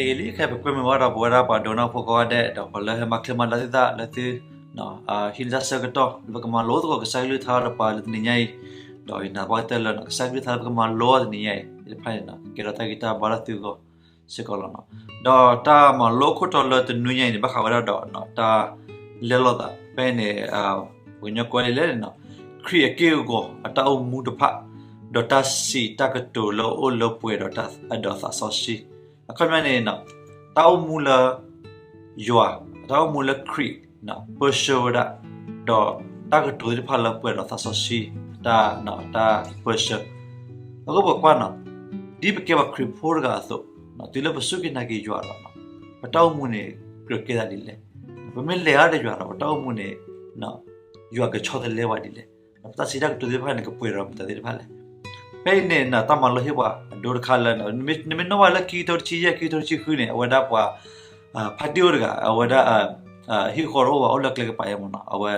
ကဲလံ ခဲအံၤပကွဲမုာ်ဘၣ်ဒီးပဝဲဒၣ်ပှၤဒိကနၣ်ဖိကိးဂၤဒဲး ဒီးပှၤလၢဟဲမၤချ့မၤဒၣ်သ့ၣ်တဖၣ်လၢသု ဟံးန့ၢ်တၢ်ဆၢကတီၢ် လၢပကမၤလိသကိးကစၢ်ကလုၢ်ကထါဒီးပှၤလၢတနံၤညါအံၤ, ဒီးယနာ်သပှၢ်ကတၢၢ်လၢကစၢ်ကလုၢ်ကထါလၢပကမၤလိအီၤတနံၤညါအံၤသ့ၣ်တဖၣ်န့ၣ် ကကဲထီၣ်တၢ်ဂံၢ်တၢ်ဘါလၢသုဂီၢ်စ့ၢ်ကီးလီၤ. ဒီးတၢ်မၤလိခိၣ်တီလၢတနွံညါအံၤန့ၣ် ဘၣ်ဃးဝဲဒၣ်ဒီး တၢ်လဲလိာ်သး ဖဲအံၤန့ၣ် ပကညီကွဲးဒ်လဲၣ်န့ၣ် ခရံာ်အက့ၢ်အဂီၤအတၢ်အိၣ်မူတဖၣ် ဒီးတၢ်စံးတၢ်ကတိၤလၢအအိၣ်လၢပှဲၤဒီးတၢ် ဒီးသးစီဆှံ, အခီပညီန့ၣ် တၢ်အိၣ်မူလၢ ယွၤ တၢ်အိၣ်မူလၢခရံာ် ပၢဆှၢဝဲဒၣ် ဒီးတၢ်ကတိၤသ့ၣ်တဖၣ်လၢပှဲၤဒီးသးစီဆှံ တၢ် တၢ်ပၢဆှၢ, အဃိပကကွၢ်န့ၣ် ဒ်ပကဲပှၤခရံာ်ဖိတဂၤအသိး တုၤလၢပစူၢ်က့ၤနာ်က့ၤယွၤဒီး ပတၢ်အိၣ်မူန့ၣ် ကြၢးကဲသးဒ်လဲၣ်, ပမ့ၢ်လဲၤအါဒီးယွၤဒီး ပတၢ်အိၣ်မူန့ၣ် ယွၤကဆီတလဲပှၤဒ်လဲၣ်, ပတၢ်စံးတၢ်ကတိၤသ့ၣ်တဖၣ်န့ၣ် ကပှဲၤဒီးမတၤသ့ၣ်တဖၣ်လဲၣ်. ဖဲအံၤန့ၣ် တၢ်မၤလိဟ့ၣ်ပှၤအဒိတခါလၢ နမ့ၢ်နီၣ်ဘၣ်လၢခံကထိတဆံယဲၢ် ခံကထိတဆံဃုန့ၣ် အဝဲဒၣ်ပှၤ ဖါတံၢ်အိၣ်တဂၤ အဝဲဒၣ် ဟံၣ်ဃီတအိၣ်ဘၣ် အိၣ်လၢကျဲကပၤယဲမ့ၢ်နီၤ အဝဲ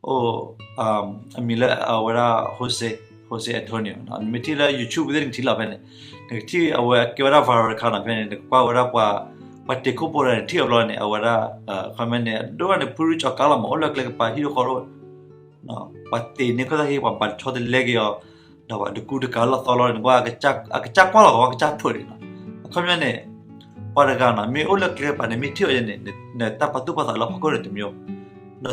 အိၣ် အမံၤလၢအဝဲဒၣ် Jose, Jose Antonio နမ့ၢ်ထံၣ်လၢ YouTube သ့ၣ်နကထံၣ်လီၤဖဲန့ၣ်, နကထံၣ်အဝဲကဲဝဲဒၣ် viral တခါနီၤ ဖဲန့ၣ် နကကွၢ်ဝဲဒၣ်ပှၤ ပှၤတ့ၤခိၣ်ဖိတဂၤန့ၣ် ထံၣ်အဘျီန့ၣ် အဝဲဒၣ် ခီမ့ၢ်န့ၣ် အဒိန့ၣ် ဖုရူကၠီၤကါလီၤမး အိၣ်လၢကျဲကပၤဟံၣ်ဃီတအိၣ် ပှၤတ့ၤန့ၢ်ခီၣ်သၣ်ဟ့ ပှၤဘၣ်ဆီတလဲက့ၤအီၤ, ဒီးပှၤတကူတကၤလီၤသီလီၤန့ၣ် ကွၢ် အကစၢ်ကွၢ်လီၤကဝီၤ အကစၢ်ဖုးန့ၣ်နီၤ, အခီပညီန့ၣ် ပှၤတဂၤနီၤ မ့ၢ်အိၣ်လၢကျဲကပၤန့ၣ် မ့ၢ်ထံၣ်အီၤယဲန့ၣ် နတၢ်ပာ်သူၣ်ပာ်သးလၢဟီၣ်ခိၣ်န့ၣ်တမျိုး,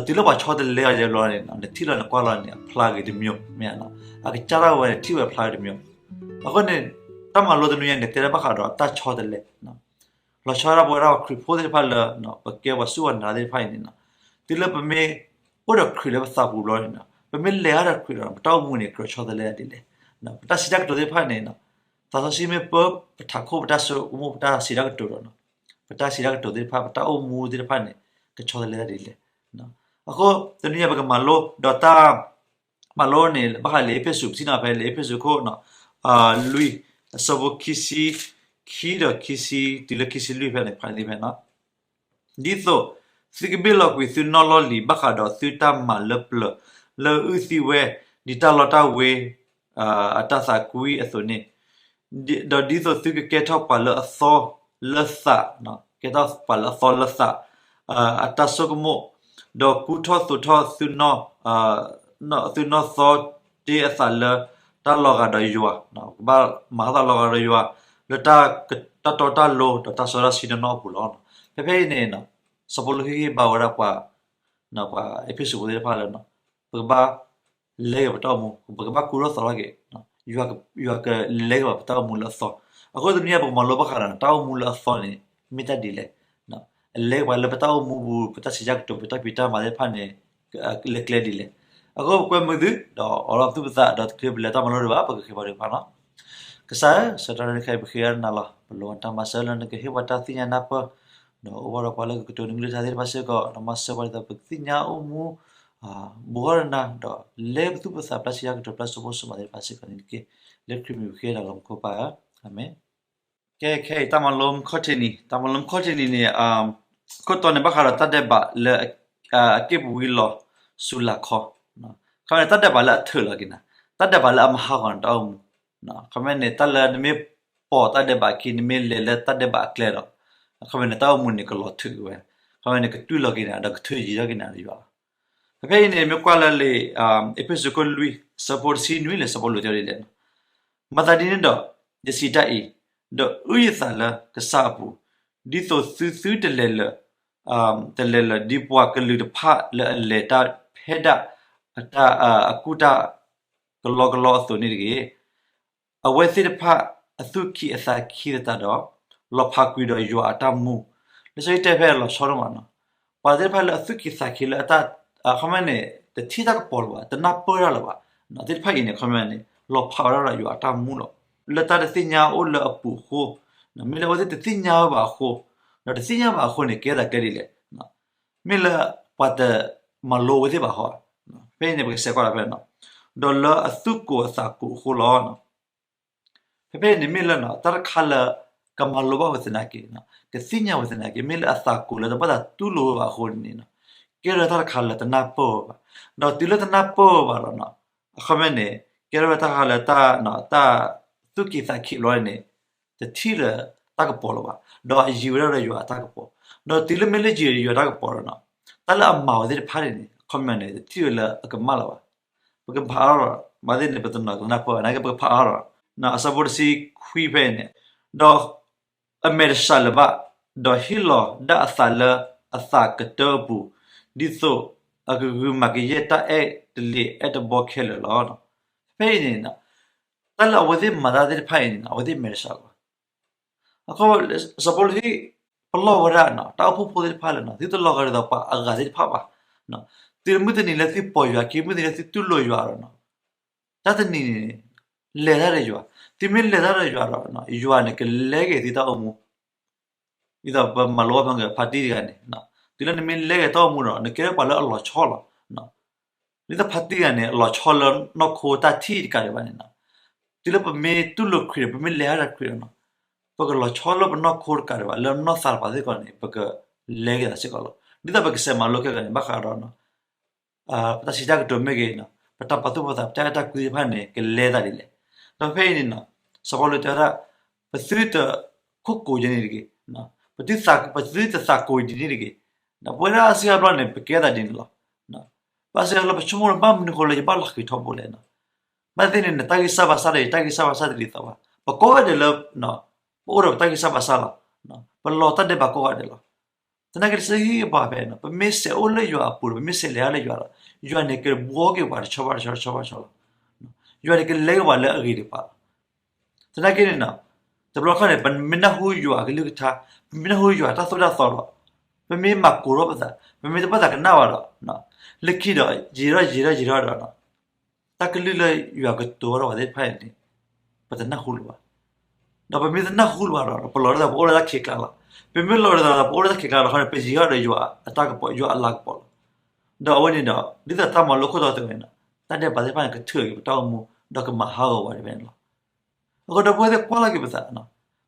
ဒီးတုၤလၢပှၤဆီတလဲအီၤယဲဘျီန့ၣ် နထံၣ်လီၤနကွၢ်လီၤန့ၣ် အဖျါဂ့ၤတမျိုး မ့ၢ်ဧါနီၤ, အကစၢ်ဒၣ်ဝဲန့ၣ် ထံၣ်ဝဲဖျါဂ့ၤတမျိုး, အဃိန့ၣ် တၢ်မၤလိတနွံညါန့ၣ် တဲဒၣ်ဘၣ်ဃးဒီးတၢ်ဆီတလဲ လီၤဆီဒၣ်ပဝဲဒၣ်ပှၤခရံာ်ဖိသ့ၣ်တဖၣ်လၢ ပကဲပှၤစူၢ်ပှၤနာ်သ့ၣ်တဖၣ်အံၤန့ၣ်နီၤ, တုၤလၢပမ့ၢ်အိၣ်ဒီးခရံာ်လၢပသးပူၤဘျီန့ၣ်နီၤ ပမ့ၢ်လဲၤအါဒီးခရံာ်ဒီး ပတၢ်အိၣ်မူန့ၣ် ကြၢးဆီတလဲဒ်လဲၣ်, ပတၢ်စံးတၢ်ကတိၤသ့ၣ်တဖၣ်န့ၣ် သးစီဆှံမ့ၢ်ပၢပထးခိၣ် ပတၢ်ဆိကမိၣ် ပတၢ်စံးတၢ်ကတိၤဒီး ပတၢ်စံးတၢ်ကတိၤသ့ၣ်တဖၣ် ပတၢ်အိၣ်မူသ့ၣ်တဖၣ်န့ၣ် ကဆီတလဲဒ်လဲၣ်. အဃိ တနွံညါပကမၤလိ ဒီးတၢ်မၤလိန့ၣ် ဘၣ်ဃးလံာ်အ့းဖ့းစူး ပထံၣ်နီၤဖဲ လံာ်အ့းဖ့းစူးခိၣ် လွံၢ် အဆၢဖိခံဆံခံဒီးခံဆံ တုၤလၢခံဆံလွံၢ်ဖဲန့ၣ် ဖးန့ၣ်ဖဲနီၤ ဒ်သိး သုကဘ့ၣ်လီၤကွံာ်သုနီၣ်လီၢ်လံၤ ဘၣ်ဃးဒီးသုတၢ်မၤလၢပျၢၤ လၢအအုၣ်သံဝဲ ဒ်တၢ်လီတၢ်ဝ့ၤ အတၢ်သးကွံအသိးန့ၣ်, ဒီးဒ်သိးသုကကဲထီၣ်ပှၤလၢအသီလၢသး, ကဲထီၣ်ပှၤလၢအသီလၢသး အတၢ်ဆိကမိၣ်, ဒီးကူထီၣ်သိးထီၣ်သုနီၢ် သုနီၢ်သီတ့အသးလၢတၢ်လီၤဂာ်ဒီးယွၤ, ကဘၣ်မၤအသးလီၤဂာ်ဒီးယွၤ လၢတၢ်တီတၢ်လိၤ ဒီးတၢ်စီတၢ်ဆှံနီၢ်နီၢ်အပူၤလီၤ. ဖဲဖဲအံၤန့ၣ် စီၤပီလူးဟ့ၣ်ဂံၢ်ဘါဝဲဒၣ်ပှၤ ပှၤအ့းဖ့းစူးဖိသ့ၣ်တဖၣ်လၢ ပကဘၣ်လဲၤက့ၤပတၢ်အိၣ်မူ ပကဘၣ်ကူထီၣ်သိးထီၣ်က့ၤ ယွၤကလဲၤက့ၤဘၣ်ပတၢ်အိၣ်မူလၢအသီ, အဃိတနွံအံၤ ပကမၤလိဘၣ်ဃးဒီး တၢ်အိၣ်မူလၢအသီန့ၣ် မ့ၢ်တၢ်ဒ်လဲၣ်, အလဲၤက့ၤပှၤလၢပတၢ်အိၣ်မူပူၤ ပတၢ်စံးတၢ်ကတိၤ ပတၢ်ဖံးတၢ်မၤသ့ၣ်တဖၣ်န့ၣ် လဲၤကျဲဒ်လဲၣ်. အဃိပကွဲမုာ်သု ဒီးအိးထီၣ်ပသူၣ်ပသး ဒီးတချုးပလဲၤတၢ်မၤလိဒံးဘၣ် ပကဃ့ဘါထုကဖၣ်နီၤ. ကစၢ်ဧၢ, ဆၢကတီၢ်ခဲအံၤပဃ့အါနၤလီၤ. ပလိၣ်ဘၣ်တၢ်မၤစၢၤလၢနကဟ့ၣ်ပှၤတၢ်သ့ၣ်ညါနၢ်ပၢၢ်, ဒီးအိၣ်ဘၣ်ဒီးပှၤလၢကကတိၤနကလုၢ်ကထါသ့ၣ်တဖၣ်စ့ၢ်ကီး, ဒီးမၤစၢၤပှၤဒ်သိးပကသ့ၣ်ညါအိၣ်မူ ဘူးထီၣ်နၤ, ဒီးလဲၤပသူၣ်ပသး ပတၢ်စံးတၢ်ကတိၤ ပတၢ်စိာ်ဖိစိာ်မၤသ့ၣ်တဖၣ်စ့ၢ်ကီးန့ၣ်တက့ၢ်. လၢခရံာ်မံၤပဃ့ဒီးလီၤ မူခိၣ်ပၢ်ဧၢ, အၤမ့ၣ်. ကဲ ခဲအံၤ တၢ်မၤလိမူခိၣ်ထံးနံၤ, တၢ်မၤလိမူခိၣ်ထံးနံၤန့ၣ် ခိၣ်တီန့ၣ် ဘၣ်ဃးဒီးတၢ်ဒဲးဘးလၢ အက့ၢ်ပူၤဝံၤလီၤဆူလၤခီ, ခီန့ၣ် တၢ်ဒဲးဘးလၢအထၢၣ်လီၤက့ၤနၤ, တၢ်ဒဲးဘးလၢအမၤဟးဂီၤနတၢ်အိၣ်မူ, ခီမ့ၢ်န့ၣ် တၢ်လၢနမ့ၢ်ပိာ်တၢ်ဒဲးဘးခံ နမ့ၢ်လဲၤလၢတၢ်ဒဲးဘးအကျဲဒီး ခီမ့ၢ်န့ၣ် တၢ်အိၣ်မူန့ၣ် ကလီၤထုးဝဲ, ခီမ့ၢ်န့ၣ် ကတွံၢ်လီၤက့ၤနၤ ဒီးကထုးယံၤထီၣ်က့ၤနၤဒီးယွၤလီၤ. ဖဲဖဲအံၤန့ၣ် မ့ၢ်ကွၢ်လၢလံာ် အ့းဖ့းစူးခိၣ်လွံၢ် ဆၢဖိတဆံနွံလၢ စီၤပီလူးတဲဒ်လဲၣ်န့ၣ်, မၤသးဒ်န့ၣ်ဒီး ယစံးတၢ်အံၤ, ဒီးအုၣ်ယသးလၢကစၢ်အပူၤ, ဒ်သိးသုသုတလဲၤလၢာ်, တလဲၤလၢာ် ဒ်ပှၤကလုာ်တဖၣ်လၢအလဲၤတၢ်ဖဲဒၣ် အတၢ်အကူၣ်တၢ်ကလီကလီအသိးန့ၣ်တဂ့ၤ အဝဲသ့ၣ်တဖၣ်အသူၣ်ကံၢ်အသးကံၢ်သတးဒီး လီၤဖးကွံာ်ဒီးယွၤအတၢ်မူ, လံာ်စီဆှံတဲဖဲလီၤဆီဒိၣ်မးနီၤ, ပှၤသ့ၣ်တဖၣ်လၢအသူၣ်ကံၢ်သးကံၢ်လၢအတၢ်, အခီပညီန့ၣ် တထံၣ်တၢ်ကပီၤလၢၤဘၣ်, တနၢ်ပၢၢ်တၢ်လၢၤဘၣ်, သ့ၣ်တဖၣ်အံၤန့ၣ် အခီပညီန့ၣ် လီၤဖးဝဲဒၣ်ဒီးယွၤအတၢ်မူလီၤ. လၢတၢ်တသ့ၣ်ညါအိၣ်လၢအပူၤအဃိ, မ့ၢ်လၢအဝဲသ့ၣ်တသ့ၣ်ညါဝဲဘၣ်အဃိ, ဒီးတသ့ၣ်ညါဘၣ်အဃိန့ၣ် ကဲသးကျဲဒ်လဲၣ် မ့ၢ်လၢပှၤတမၤလိအဝဲသ့ၣ်ဘၣ်ဃီ, ဖဲအံၤန့ၣ် ပကစဲးကွၢ်လီၤဖဲန့ၣ်, ဒီးလၢအသူၣ်ကိၢ်အသးကိၢ်အဃိလီၤ. ဖဲဖဲအံၤန့ၣ်မ့ၢ်လၢ တၢ်တခါလၢ ကမၤလိဘၣ်ဝဲသနာ်က့, ကသ့ၣ်ညါဝဲသနာ်က့ မ့ၢ်လၢအသးကိၢ်လၢတဘၣ်သးတူၢ်လိာ်ဝဲဘၣ်အဃိန့ၣ်, ကဲထီၣ်တၢ်တခါလၢတနၢ်ပၢၢ်ဝဲဘၣ်, ဒီးတုၤလၢတနၢ်ပၢၢ်ဝဲဘၣ်ဒီး အခီပညီန့ၣ် ကဲထီၣ်ဝဲတၢ်တခါလၢ တၢ်သူၣ်ကံၢ်သးကံၢ်ဘျီန့ၣ် တထံၣ်လၢ တၢ်ကပီၤလၢၤဘၣ်, ဒီးယံၤဝဲဒၣ်ဒီးယွၤအတၢ်ကပီၤ, ဒီးတုၤလၢမ့ၢ်လၢယံၤဒီးယွၤတၢ်ကပီၤဒီးနီၤ, တၢ်လၢအမၤဝဲသ့ၣ်တဖၣ်န့ၣ်န့ၣ် အခီပညီန့ၣ် တထံၣ်ဝဲလၢအကမၣ်လၢၤဘၣ်. ပကဖးအါထီၣ်, ဘၣ်သ့ၣ်န့ၣ် ပတနီၤကနၢ်ပၢၢ်ဘၣ်, နာ်က့ပကဖးအါထီၣ်, အဆၢဖိတဆံခွံဖဲအံၤန့ၣ်, ဒီး အမဲာ်တဆှးလၢၤဘၣ်, ဒီးဟ့ၣ်လီၤဒၣ်အသးလၢအသးကတၢၢ်အပူၤ, ဒ်သိးအကဂုာ်မၤကယဲၢ်တၢ်အဲၣ်တလံၤအဲၣ်တဘီခဲလၢာ်လီၤ. ဖဲအံၤန့ၣ်, တၢ်လၢအဝဲသ့ၣ်မၤတၢ်သ့ၣ်တဖၣ်အံၤန့ၣ် အဝဲသ့ၣ်မဲာ်တဆှးလၢၤဘၣ်. အဃိ စီၤပီလူးဟ့ၣ်ပလီၢ်ဝဲဒၣ် တၢ်အိၣ်ဖှိၣ်ဖိသ့ၣ်တဖၣ်လၢနီၤ, သုတလီၤဂာ်ဒ်သိးပှၤအဂၤသ့ၣ်တဖၣ်ဘၣ်. တုၤမုၢ်တနံၤလၢသုပိာ်ယွၤခံ, မုၢ်တနံၤလၢသုတူၢ်လိာ်ယွၤဒီးနီၤ, တၢ်တနံၤန့ၣ် လဲၤတၢ်ဒီးယွၤ, သုမ့ၢ်လဲၤတၢ်ဒီးယွၤဒီး ယွၤန့ၣ်ကလဲၤက့ၤသုတၢ်အိၣ်မူ ဒ်သိးပမၤလိဖဲကဖါတံၢ်တဂၤန့ၣ်, တုၤလၢနမ့ၢ်လဲၤက့ၤတၢ်အိၣ်မူဒီး နကဲထီၣ်ပှၤလၢအလီၤဆီလီၤ. ဒ်သိးဖါတံၢ်တဂၤန့ၣ် အလီၤဆီလၢနီၢ်ခိတၢ်ထံၣ်တကးဒံးဘၣ်န့ၣ်, တုၤလၢပမ့ၢ်တူၢ်လိာ်ခရံာ်ဒီး ပမ့ၢ်လဲၤတၢ်ဒီးခရံာ်ဒီးနီၤ, ပကလီၤဆီလၢပနီၢ်ခိတကးဒံးဘၣ်, လၢနီၢ်သးတပၤစ့ၢ်ကီးန့ၣ် ပကလဲၤက့ၤသးစ့ၢ်ကီးလီၤ. ဒ်သိးပကစဲးမၤလိခဲကနံၣ်န့ၣ် ဘၣ်ဃးဒီး ပတၢ်စံးတၢ်ကတိၤမ့ၢ်ဂ့ၤ, ပတၢ်ပာ်သူၣ်ပာ်သး ပတၢ်အဲၣ်တၢ်ကွံသ့ၣ်တဖၣ်န့ၣ် ကလဲၤသးဒ်လဲၣ်. ဒီးဖဲအံၤန့ၣ်နီၤ, စီၤပီလူးတဲဝဲဒၣ်, ပသုတခိၣ်ကိာ်ဒ်န့ၣ်တဂ့ၤ, ပသုတသးကိာ်ဒ်န့ၣ်တဂ့ၤ. ပဝဲဒၣ်အါစုအါဘျီန့ၣ် ပကဲသးဒ်န့ၣ်လီၤ. ဘၣ်ဆၣ်လၢပဆိကမိၣ်လၢဘၣ်မနုၤဃိလၢယဘၣ်လီၤဃံၤထီဘိလဲၣ်နီၤ. ဘၣ်သ့ၣ်န့ၣ် နတၢ်ဂံၢ်စၢ်ဘါစၢ်ဒီးယတၢ်ဂံၢ်စၢ်ဘါစၢ်တဒ်သိးဘၣ်. ပကိးဂၤဒဲးလၢ ပအိၣ်ဒီးပတၢ်ဂံၢ်စၢ်ဘါစၢ်လီၤ. ပလီၤတၢ်ဒဲးဘးကိးဂၤဒဲးလီၤ. သနာ်က့ လံာ်စီဆှံဟ့ၣ်ဂံၢ်ဟ့ၣ်ဘါဖဲနီၤ, ပမ့ၢ်ဆဲးအိၣ်လၢယွၤအပူၤဒီး ပမ့ၢ်ဆဲးလဲၤတၢ်လၢယွၤဒီး ယွၤန့ၣ်ကဘှီက့ၤပှၤတဆီဘၣ်တဆီ တဆီဘၣ်တဆီလီၤ. ယွၤန့ၣ်ကလဲၤက့ၤပှၤလၢအဂ့ၤတကပၤလီၤ. သနာ်က့န့ၣ်နီၤ, တဘျီခီန့ၣ် ပမ့ၢ်နၢ်ဟူယွၤအကလုၢ်ကထါ, ပမ့ၢ်နၢ်ဟူယွၤတၢ်သိၣ်တၢ်သီလီၤ, ပမ့ၢ်မၤကိၤထီၣ်ပသး, ပမ့ၢ်တဘၣ်သးကနၣ်ဘၣ်ဒီး လၢခံဒီး ယံာ်ထီၣ်ယံာ်ထီၣ်ယံာ်ထီၣ်ဒီး တၢ်ကလုၢ်လၢယွၤကတိၤထီၣ်ပှၤသ့ၣ်တဖၣ်အံၤန့ၣ် ပတနၢ်ဟူလၢၤဘၣ်. ဒီးပမ့ၢ်တနၢ်ဟူလၢၤဘၣ်ဒီး ပလီၤဒ်သိးပအိၣ်လၢတၢ်ခံးကျါလီၤ. ပမ့ၢ်လီၤဒ်သိးပအိၣ်လၢတၢ်ခံးကျါဒီး ခီန့ၣ် ပယံၤထီၣ်ဒီးယွၤအတၢ်ကပီၤ ယွၤအလၤကပီၤလီၤ. ဒီးအဝဲန့ၣ်ဒီး ဒ်သိးတၢ်မၤလိခိၣ်တီသ့ဝဲန့ၣ်ဒီး တၢ်ဒဲးဘးသ့ၣ်တဖၣ်န့ၣ် ကထုးက့ၤပတၢ်အိၣ်မူ ဒီးကမၤဟးဂီၤဝဲဒၣ်ဖဲန့ၣ်လီၤ. အဃိဒီပုၢ်ဝဲၢ်သ့ၣ် ကွၢ်လီၤက့ၤပသး,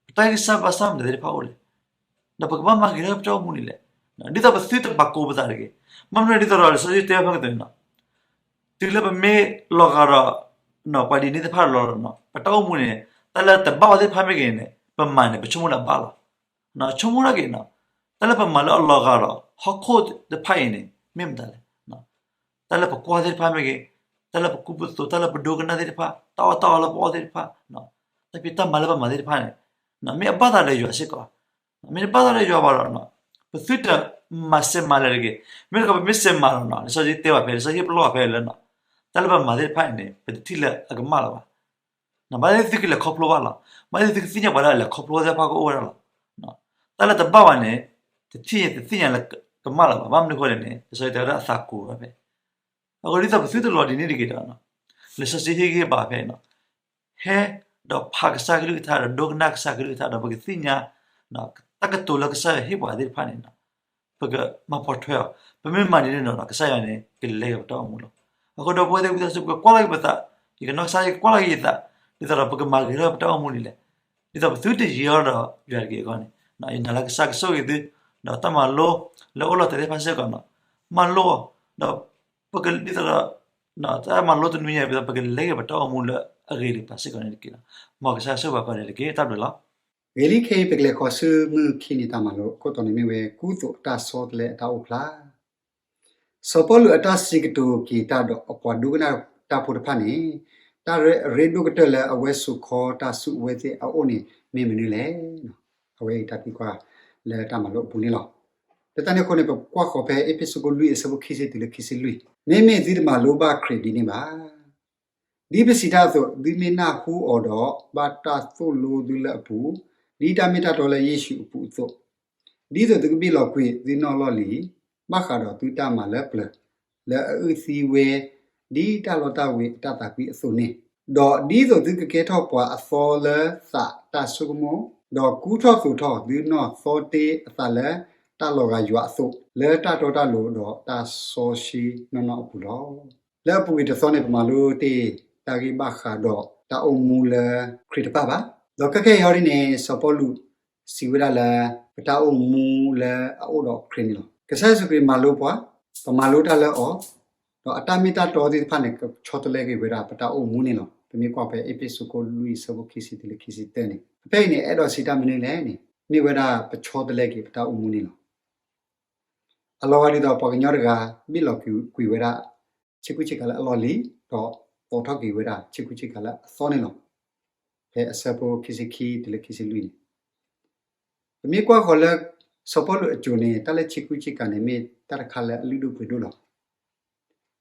ပတၢ်ဂံၢ်စၢ်ဘါစၢ်မနုၤသ့ၣ်တဖၣ်အိၣ်လဲၣ်. ဒီးပကဘၣ်မၤဂ့ၤထီၣ်ပတၢ်အိၣ်မူဒ်လဲၣ်. ဒ်သိးပသုတမၤကိၤပသးတဂ့ၤ. ဘၣ်မနုၤဒ်သိးဒီး လံာ်စီဆှံတဲဖဲကတၢၢ်န့ၣ်နီၤ, တုၤလၢပမ့ၢ်လီၤဂာ်ဒီး ပှၤဒ်န့ၣ်သ့ၣ်တဖၣ်လီၤဒီးနီၤ, ပတၢ်အိၣ်မူန့ၣ် တၢ်လၢတဘၣ်အီၤသ့ၣ်တဖၣ်မ့ၢ်ဂ့ၤန့ၣ် ပမၤန့ၣ် ပဆိကမိၣ်လၢအဘၣ်လီၤ. ဆိကမိၣ်ထီၣ်က့ၤနီၤ, တၢ်လၢပမၤလၢအလီၤဂာ်ဒီး ဟီၣ်ခိၣ်တဖၣ်အံၤန့ၣ် မ့ၢ်မတၤလဲၣ်. တၢ်လၢပကွၢ်သ့ၣ်တဖၣ်မ့ၢ်ဂ့ၤ, တၢ်လၢပကူပသိး, တၢ်လၢပဒိကနၣ်သ့ၣ်တဖၣ်, တၢ်အီၣ်တၢ်အီလၢပအီၣ်သ့ၣ်တဖၣ်, တၢ်ဖံးတၢ်မၤလၢပမၤသ့ၣ်တဖၣ်န့ၣ် မ့ၢ်အဘၣ်သးဒီးယွၤစ့ၢ်ကီး, မ့ၢ်တဘၣ်သးဒီးယွၤဘၣ်ဒီး ပသုတမၤစဲးမၤလၢၤတဂ့ၤ. မ့ၢ်တခီ ပမ့ၢ်စဲးမၤလီၤနီၤ, လံာ်စီဆှံတဲဘၣ်ဖဲ လံာ်စီဆှံပလီၢ်ဘၣ်ဖဲလၢနီၤ, တၢ်လၢပမၤသ့ၣ်တဖၣ်အံၤန့ၣ် ပတထံၣ်လၢအကမၣ်လၢၤဘၣ်. ဘၣ်သ့ၣ်သုကလဲၤခီဖျိဘၣ်လီၤ. ဘၣ်သ့ၣ်သုကသ့ၣ်ညါပှၤလၢအလဲၤခီဖျိသ့ၣ်တဖၣ်ကအိၣ်ဝဲဒၣ်လီၤ. တၢ်လၢတဘၣ်ဘၣ်န့ၣ် တထံၣ်ညါတသ့ၣ်ညါလၢကမၣ်လၢၤဘၣ်. ဘၣ်မနုၤအဃိလဲၣ်န့ၣ် လံာ်စီဆှံတဲဝဲဒၣ်အသးကိၤဝဲဖဲ အဃိဒ်သိးပသုတလီၤဒ်န့ၣ်တဂ့ၤဒီး လံာ်စီဆှံဟ့ၣ်ဂံၢ်ဟ့ၣ်ဘါဖဲနီၤ, ဟဲဒီးဖးကစၢ်ကလုၢ်ကထါဒီး ဒိကနၣ်ကစၢ်ကလုၢ်ကထါဒီး ပကသ့ၣ်ညါ တၢ်ကတိၤလၢကစၢ်ယွၤဟ့ၣ်ပှၤသ့ၣ်တဖၣ်န့ၣ် ပကမၤပိာ်ထွဲအီၤ. ပမ့ၢ်မၤဒ်န့ၣ်ဒီး ကစၢ်ယွၤန့ၣ် ကလဲၤက့ၤပတၢ်အိၣ်မူလီၤ. အဃိဒီပုၢ်ဝဲၢ်သ့ၣ် ဝံသးစူၤ ပကကွၢ်လီၤက့ၤပသး, ယကနီၢ်ကစၢ် ယကကွၢ်လီၤက့ၤယသး, ဒ်သိးဒီးပကမၤဂ့ၤထီၣ်ပတၢ်အိၣ်မူဒ်လဲၣ်. ဒ်သိးပသုတယံၤထီၣ်ဒီးယွၤတဂ့ၤအဂီၢ်န့ၣ်, ယနာ်လၢကစၢ်ကဆိၣ်ဂ့ၤသု, ဒီးတၢ်မၤလိလၢအိၣ်လီၤတဲာ်သ့ၣ်တဖၣ်စ့ၢ်ကီးနီၤ, မၤလိအီၤ, ဒီးပကဒ်သိးဒီး တၢ်မၤလိတနွံညါ ဒ်သိးပကလဲၤက့ၤပတၢ်အိၣ်မူလၢအဂ့ၤတကပၤစ့ၢ်ကီးန့ၣ်တက့ၢ်လီၤ. မ်ကစၢ်ဆိၣ်ဂ့ၤပှၤကိးဂၤဒဲးတက့ၢ်. တၢ်ဘျုးလီၤ. ဂ့ၤလံခဲအံၤ ပကလဲၤဃီၤဆူမုၢ်ခံနံၤတၢ်မၤလိ အခိၣ်တီန့ၣ်မ့ၢ်ဝဲ ကူသိးအတၢ်ဆီတလဲအတၢ်အိၣ်ဖျါ စီၤပီလူးအတၢ်စံးကတိၤက့ၤတၢ်ဒီးအပှၤဒိကနၣ်တၢ်ဖိတဖၣ်န့ၣ် တၢ်ရ့ဒိၣ်ကတၢၢ်လၢအဝဲစိာ်ခီတၢ်ဆူအဝဲသ့ၣ်အအိၣ်န့ၣ် မ့ၢ်မနုၤလဲၣ်. အဝဲအံၤတၢ်သံကွၢ်လၢတၢ်မၤလိအပူၤန့ၣ်လီၤ. လၢတၢ်န့ၣ်အဃိန့ၣ် ပကွၢ်ဃီၤဖဲအ့းဖ့းစူးခိၣ်လွံၢ်အဆၢဖိခံဆံတုၤလၢခံဆံလွံၢ်, မ့မ့ၢ်သုတမၤလိဘၣ်ခရံာ်ဒ်န့ၣ်ဘၣ်. ဒ်ပစံးတၢ်အသိး, သုမ့ၢ်နၢ်ဟူအီၤဒီး ဘၣ်တၢ်သိၣ်လိသုလၢအပူၤ, ဒ်တၢ်မ့ၢ်တၢ်တီလၢယ့ၣ်ၡူးအပူၤအသိး, ဒ်သိးသုကဘ့ၣ်လီၤကွံာ်သုနီၢ်လီၢ်လံၤ, ဘၣ်ဃးဒီးသုတၢ်မၤလၢပျၢၤ, လၢအအုၣ်သံဝဲ ဒ်တၢ်လီတၢ်ဝ့ၤအတၢ်သးကွံအသိးန့ၣ်, ဒီးဒ်သိးသုကကဲထီၣ်ပှၤအသီလၢသးတၢ်ဆိကမိၣ်, ဒီးကူထီၣ်သိးထီၣ်သုနီၢ်သီတ့အသးလၢတၢ်လီၤဂာ်ယွၤအသိး, လၢတၢ်တီတၢ်လိၤဒီးတၢ်စီဆှံနီၢ်နီၢ်အပူၤလီၤ. လၢအပူၤကွံာ်တသီန့ၣ် ပမၤလိတ့ၢ်တၢ်ဂ့ၢ်ဘၣ်ဃးဒီးတၢ်အိၣ်မူလၢခရံာ်တဖၣ်ဘၣ်. ဒီးခဲခဲအံၤဟီဒ်န့ၣ် စီၤပီလူးစံးဝဲဒၣ်လၢ ပတၢ်အိၣ်မူလၢအအိၣ်ဒီးခရံာ်န့ၣ်လီၤ. ကစၢ်ယ့ၣ်ၡူးခရံာ်မၤလိပှၤ, ပမၤလိတၢ်လၢအီၤ, ဒီးအတၢ်မ့ၢ်တၢ်တီသ့ၣ်တဖၣ်န့ၣ် ကဆီတလဲက့ၤဝဲဒၣ်ပတၢ်အိၣ်မူန့ၣ်လီၤ. ပမ့ၢ်ကွၢ်ဖဲအ့းဖ့းစူးခိၣ်လွံၢ်ဆၢဖိခံဆံတုၤလၢခံဆံတၢန့ၣ်, ဖဲအံၤန့ၣ် အဲၣ်ဒိးစံးတၢ်မနုၤလဲၣ်န့ၣ်, မ့ၢ်ဝဲဒၣ်ပဆီတလဲက့ၤပတၢ်အိၣ်မူန့ၣ်လီၤ. အလီၤဂာ်ဒ်သိးပှၤကညီတဂၤ ဘ့ၣ်လီၤကွံာ်ဝဲဒၣ် ဆ့ကူဆ့ကၤလၢအလီၢ်လံၤ, ဒီးသိးထီၣ်က့ၤဝဲဒၣ်ဆ့ကူဆ့ကၤလၢအသီန့ၣ်လီၤ. ဖဲအဆၢဖိခံဆံခံတုၤလၢခံဆံလွံၢ်န့ၣ် ပမ့ၢ်ကွၢ်ဃီၤလၢ စီၤပီလူးအစိၤန့ၣ် တၢ်လၢဆ့ကူဆ့ကၤန့ၣ် မ့ၢ်တၢ်တခါလၢအလုၢ်ဒိၣ်ပှ့ၤဒိၣ်လီၤ.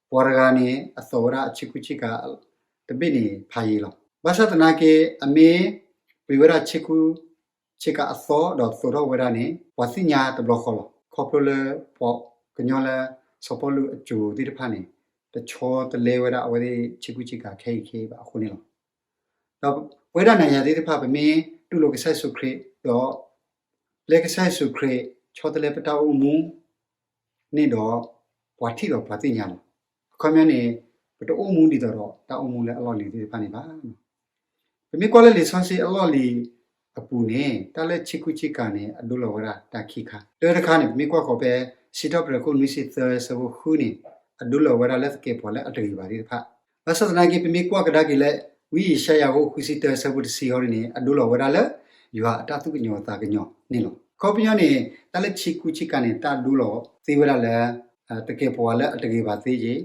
ပှၤတဂၤန့ၣ် အသိးဝဲဒၣ်အဆ့ကူဆ့ကၤ တဘ့ၣ်န့ၣ်ဖးယံၤလီၤ. ဘၣ်ဆၣ်သနာ်က့ အမ့ၢ်ပှ့ၤဝဲဒၣ်ဆ့ကူဆ့ကၤအသီ ဒီးသိးထီၣ်ဝဲဒၣ်န့ၣ် ပှၤသ့ၣ်ညါတဘျီဃီလီၤ. ခီဖျိလၢပှၤကညီလၢ စီၤပီလူးအစိၤသ့ၣ်တဖၣ်န့ၣ် တဆီတလဲဝဲဒၣ်အဝဲသ့ၣ်ဆ့ကူဆ့ကၤခဲအံၤခဲအံၤဘၣ်အဃိန့ၣ်လီၤ. ဒီးပဝဲဒၣ်နၤယၤသ့ၣ်တဖၣ် ပမ့ၢ်တူၢ်လိာ်ကစၢ်ယ့ၣ်ၡူးခရံာ် ဒီး လၢကစၢ်ယ့ၣ်ၡူးခရံာ် ဆီတလဲပတၢ်အိၣ်မူန့ၣ်ဒီး ပှၤထံၣ်ဒီးပှၤသ့ၣ်ညါလီၤ. အခီပညီန့ၣ် ပတအိၣ်မူဒ်သိးဒီးတၢ်အိၣ်မူလၢအလီၢ်လံၤသ့ၣ်တဖၣ်န့ၣ်ဘၣ်. ပမ့ၢ်ကွၢ်လၢလံာ်စီဆှံအလီၢ်လံၤအပူၤန့ၣ် တၢ်လၢဆ့ကူဆ့ကၤန့ၣ် အဒိလီၤဝဲဒၣ်တၢ်ခံခါ. တၢတခါန့ၣ် ပမ့ၢ်ကွၢ်ဃီၤဖဲ စံးထီၣ်ပတြၢၤခိၣ်နွံဆံသၢဆၢဖိဃုန့ၣ် အဒိလီၤဝဲဒၣ်လၢသကဲးပဝးလၢအတဂ့ၤဘၣ်သ့ၣ်တဖၣ်. ဘၣ်ဆၣ်သနာ်က့ ပမ့ၢ်ကွၢ်ကဒါက့ၤလၢ ဝံယၡါယၤအခိၣ်ဃုဆံတၢဆၢဖိတဆံဃီန့ၣ် အဒိလီၤဝဲဒၣ်လၢ ယွၤအတၢ်သူၣ်ကညီၤသးကညီၤန့ၣ်လီၤ. အခီပညီန့ၣ် တၢ်လၢဆ့ကူဆ့ကၤန့ၣ် တၢ်ဒိလီၤသ့ဝဲဒၣ်လၢ သကဲးပဝးလၢအတဂ့ၤဘၣ်သ့ယ့ၣ်,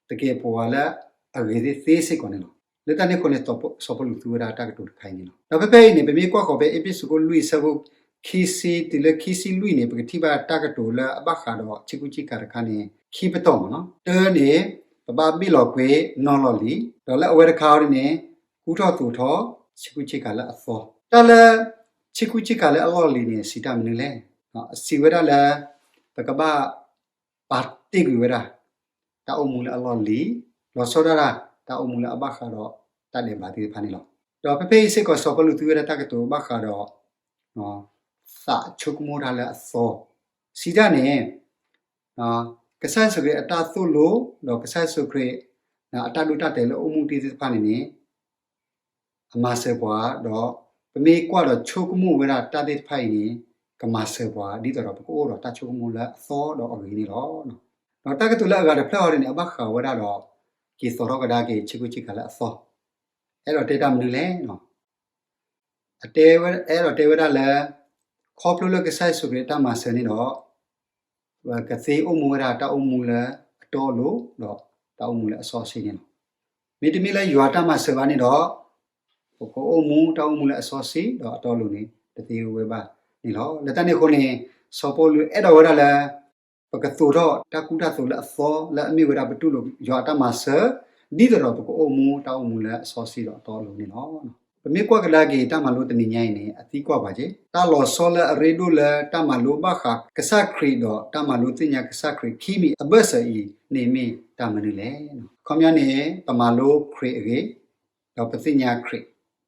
သကဲးပဝးလၢအဂ့ၤသ့သ့စ့ၢ်ကီးန့ၣ်လီၤ. လၢတၢ်န့ၣ်အဃိန့ၣ် စီၤပီလူးသူဝဲဒၣ်တၢ်ကတိၤတခါအံၤန့ၣ်လီၤ. ဒီးဖဲဖဲအံၤန့ၣ် ပမ့ၢ်ကွၢ်ဃီၤဖဲအ့းဖ့းစူးခိၣ်လွံၢ်ဆၢဖိခံဆံတုၤလၢခံဆံလွံၢ်န့ၣ် ပကထံၣ်ဘၣ်တၢ်ကတိၤလၢအဘၣ်ဃးဒီးဆ့ကူဆ့ကၤတခါန့ၣ် ခံပတီၢ်မ့ၢ်နီၤ. တၢန့ၣ် ပဘၣ်ဘ့ၣ်လီၤကွံာ်နီၢ်လီၢ်လံၤ, ဒီးလၢအဝဲတခါအံၤန့ၣ် ကူထီၣ်သိးထီၣ်ဆ့ကူဆ့ကၤလၢအသီ. တၢ်လၢ ဆ့ကူဆ့ကၤလၢအလီၢ်လံၤန့ၣ် စံးတၢ်မနုၤလဲၣ်. အစံးဝဲဒၣ်လၢ ပကဘၣ် ပာ်တ့ၢ်ကွံာ်ဝဲဒၣ် တၢ်အိၣ်မူလၢအလီၢ်လံၤ, လီၤဆီဒၣ်တၢ် တၢ်အိၣ်မူလၢအဘၣ်ဃးဒီးတၢ်ဒဲးဘးသ့ၣ်တဖၣ်န့ၣ်လီၤ. ဒီးဖဲဖဲအံၤစ့ၢ်ကီး စီၤပီလူးသူဝဲဒၣ်တၢ်ကတိၤဘၣ်ဃးဒီး သးဆိကမိၣ်တၢ်လၢအသီ, စံးတၢ်န့ၣ် ကစၢ်ယ့ၣ်ၡူးခရံာ်အတၢ်သိၣ်လိ ဒီးကစၢ်ယ့ၣ်ၡူးခရံာ် အတၢ်ဒိတၢ်တဲာ်လၢအအိၣ်မူတ့ၢ်သ့ၣ်တဖၣ်န့ၣ်န့ၣ် အမၤစၢၤပှၤ, ဒီးပမ့ၢ်ကွၢ်ဒီးဆိကမိၣ်ဝဲဒၣ်တၢ်သ့ၣ်တဖၣ်အံၤန့ၣ် ကမၤစၢၤပှၤ ဒ်သိးဒီးပကအိၣ်ဒီးတၢ်ဆိကမိၣ်လၢအသီဒီးအဂ့ၤန့ၣ်လီၤ. ဒီးတၢ်ကတိၤလၢအဂၤတဖျၢၣ်အံၤန့ၣ် အဘၣ်ဃးဝဲဒၣ်ဒီး က့ၤသိးထီၣ်ကဒါက့ၤဆ့ကူဆ့ကၤလၢအသီ, အဲၣ်ဒိးတဲတၢ်မနုၤလဲၣ်. အတဲဝဲ အဲၣ်ဒိးတဲဝဲဒၣ်လၢ ခီဖျိလၢကစၢ်ယ့ၣ်ၡူးခရံာ်အတၢ်မၤစၢၤန့ၣ်ဒီး ပကသ့အိၣ်မူဝဲဒၣ်တၢ်အိၣ်မူလၢအတီအလိၤ ဒီးတၢ်အိၣ်မူလၢအစီအဆှံန့ၣ်လီၤ. မ့တမ့ၢ်လၢယွၤတၢ်မၤစၢၤဘၣ်န့ၣ်ဒီး ပကအိၣ်မူတၢ်အိၣ်မူလၢအစီဆှံ ဒီးအတီအလိၤန့ၣ် တသ့ဝဲဘၣ်န့ၣ်လီၤ. လၢတၢ်န့ၣ်အဃိန့ၣ် စီၤပီလူးအဲၣ်ဒိးဝဲဒၣ်လၢ ပကသိးထီၣ်တၢ်ကူတၢ်သိးလၢအသီ လၢအမ့ၢ်ဝဲဒၣ်ပတူၢ်လိာ်ယွၤအတၢ်မၤစၢၤ ဒ်သိးဒီးပကအိၣ်မူတၢ်အိၣ်မူလၢအစီဆှံဒီးအတီအလိၤန့ၣ်လီၤ. ပမ့ၢ်ကွၢ်ကဒါက့ၤတၢ်မၤလိတနံၤညါအံၤန့ၣ် အသံကွၢ်ပှၤက့ၤ တၢ်လီၤဆီလၢအရ့ဒိၣ်လၢတၢ်မၤလိဘၣ်ဃးကစၢ်ခရံာ်ဒီးတၢ်မၤလိသ့ၣ်ညါကစၢ်ခရံာ်ခံမံၤအဘၢၣ်စၢၤအံၤန့ၣ်မ့ၢ်တၢ်မနုၤလဲၣ်. အခီပညီန့ၣ် ပမၤလိခရံာ်အဂ့ၢ် ဒီးပသ့ၣ်ညါခရံာ်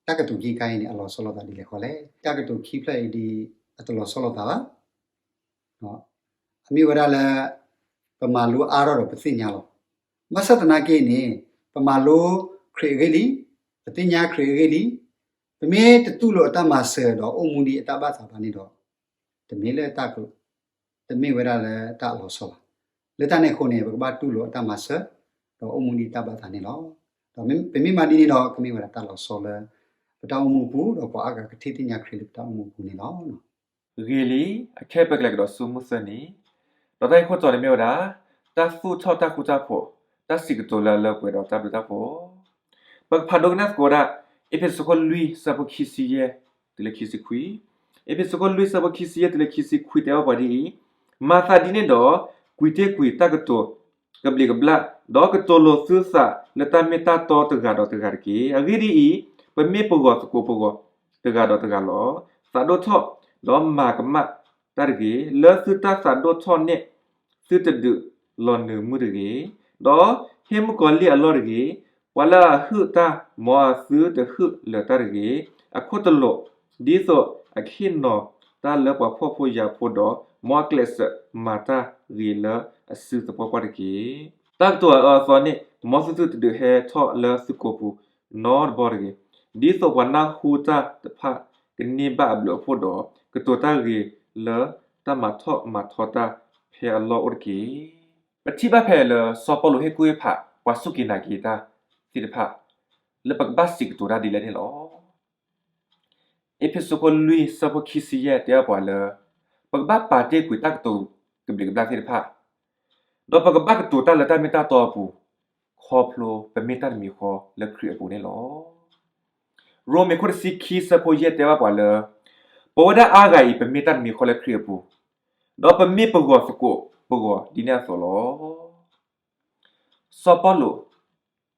တၢ်ကတိၤခံခါအံၤန့ၣ် အလီၤဆီလိာ်သးဒ်လဲၣ်ဃီလဲၣ်. တၢ်ကတိၤခံဖျၢၣ်အံၤဒ်အံၤ အတလီၤဆီလိာ်သးဘၣ်. အမ့ၢ်ဝဲဒၣ်လၢ ပမၤလိအါထီၣ်ဒီးပသ့ၣ်ညါလီၤ. ဘၣ်ဆၣ်သနာ်က့န့ၣ် ပမၤလိခရံာ်အဂ့ၢ်လံ, ပသ့ၣ်ညါခရံာ်အဂ့ၢ်လံ, ပမ့ၢ်တတူၢ်လိာ်အတၢ်မၤစၢၤဒီးအိၣ်မူဒ်အတၢ်ဘၣ်သးဘၣ်န့ၣ်ဒီး တမ့ၢ်လၢတၢ်က တမ့ၢ်ဝဲဒၣ်လၢတၢ်အလီၤဆီဘၣ်. လၢတၢ်န့ၣ်အဃိန့ၣ် ပကဘၣ်တူၢ်လိာ်အတၢ်မၤစၢၤ ဒီးအိၣ်မူဒ်တၢ်ဘၣ်သးန့ၣ်လီၤ. ဒီးပမ့ၢ်မၤဒ်န့ၣ်ဒီး ကမ့ၢ်ဝဲဒၣ်တၢ်လီၤဆီလၢ ပတၢ်အိၣ်မူအပူၤ ဒီးပှၤအါဂၤကထံၣ်သ့ၣ်ညါခရံာ်လၢပတၢ်အိၣ်မူအပူၤန့ၣ်လီၤ. ဂ့ၤလံ, အခဲအံၤပကလဲၤကဒီးဆူမုၢ်သၢနံၤ, ဒီးတၢ်ဂ့ၢ်ခိၣ်တီန့ၣ်မ့ၢ်ဝဲဒၣ် တၢ်သူၣ်ထီၣ်တၢ်ဃူတၢ်ဖိး, တၢ်စံးကတိၤလၢအလၢပှဲၤဒီးတၢ်ဘျုးတၢ်ဖှိၣ်. ပကဖးဒိကနၣ်သကိးဝဲဒၣ် အ့းဖ့းစူးခိၣ်လွံၢ်ဆၢဖိခံဆံယဲၢ် တုၤလၢခံဆံခွံ, အ့းဖ့းစူးခိၣ်လွံၢ်ဆၢဖိခံဆံယဲၢ်တုၤလၢခံဆံခွံတဲဘၣ်ပှၤဒ်အံၤ, မၤသးဒ်န့ၣ်ဒီး ကွံာ်တ့ၢ်ကွံာ်တၢ်ကတိၤ ကဘျံးကဘျၣ်, ဒီးကတိၤလိာ်သုသးလၢတၢ်မ့ၢ်တၢ်တီတဂၤဒီးတဂၤတက့ၢ်. အဂ့ၢ်ဒ်အံၤ, ပမ့ၢ်ပဂီၤသကိးပဂီၤတဂၤဒီးတဂၤလီၤ. သးဒိၣ်ထီၣ်ဒီးမၤကမၣ်တၢ်တဂ့ၤ. လၢသုတၢ်သးဒိၣ်ထီၣ်န့ၣ် သုတဒုးလီၤနုာ်မုၢ်တဂ့ၤ, ဒီးဟ့ၣ်မုၣ်ကီၤလံၢ်အလီၢ်တဂ့ၤ. ပှၤလၢအဟုၣ်တၢ် မ်အသုတဟုၣ်လၢၤတၢ်တဂ့ၤ. အခိၣ်တလိာ် ဒ်သိးအကဟ့ၣ်နီၤတၢ်လၢပှၤဖှီၣ်ဖိယာ်ဖိဒီး မ်အကျဲးစၢးမၤတၢ်ဂ့ၤလၢအစုသပှၢ်ပှၢ်တက့ၢ်. တၢ်ကတိၤအအၢအသီန့ၣ် မ်သုတဒုးဟဲထီၣ်လၢသုကိာ်ပူၤနီတဘီတဂ့ၤ. ဒ်သိးပှၤနၢ်ဟူတၢ်တဖၣ်ကန့ၢ်ဘၣ်အဘျုးအဖှိၣ်ဒီး ကတိၤတၢ်ဂ့ၤလၢတၢ်မၤထီၣ်မၤထီတၢ်ဖဲအလီၢ်အိၣ်တက့ၢ်. ပထံၣ်ဘၣ်ဖဲလၢစီၤပီလူးဟ့ၣ်ကူၣ်ဟ့ၣ်ဖး ပှၤစူၢ်က့ၤနာ်က့ၤတၢ်သ့ၣ်တဖၣ်, လၢပကဘၣ်စံးကတိၤတၢ်ဒ်လဲၣ်န့ၣ်လီၤ. အ့းဖ့းစူးခိၣ်လွံၢ်ဆၢဖိခံဆံယဲၢ်တဲဘၣ်ပှၤလၢ ပကဘၣ်ပာ်တ့ၢ်ကွံာ်တၢ်ကတိၤကဘျံးကဘျၣ်သ့ၣ်တဖၣ်, ဒီးပကဘၣ်ကတိၤတၢ်လၢတၢ်မ့ၢ်တၢ်တီအပူၤ, ခီဖျိပမ့ၢ်တၢ်တမံၤဃီလၢခရံာ်အပူၤန့ၣ်လီၤ. ရိမ့ၤခိၣ်တဆံခံဆၢဖိယဲၢ်တဲဘၣ်ပှၤလၢ ပဝဲဒၣ်အါဂၤအံၤ ပမ့ၢ်တၢ်တမံၤဃီလၢခရံာ်အပူၤ, ဒီးပမ့ၢ်ပဂီၤသကိးပဂီၤဒ်န့ၣ်အသိးလီၤ. စီၤပီလူး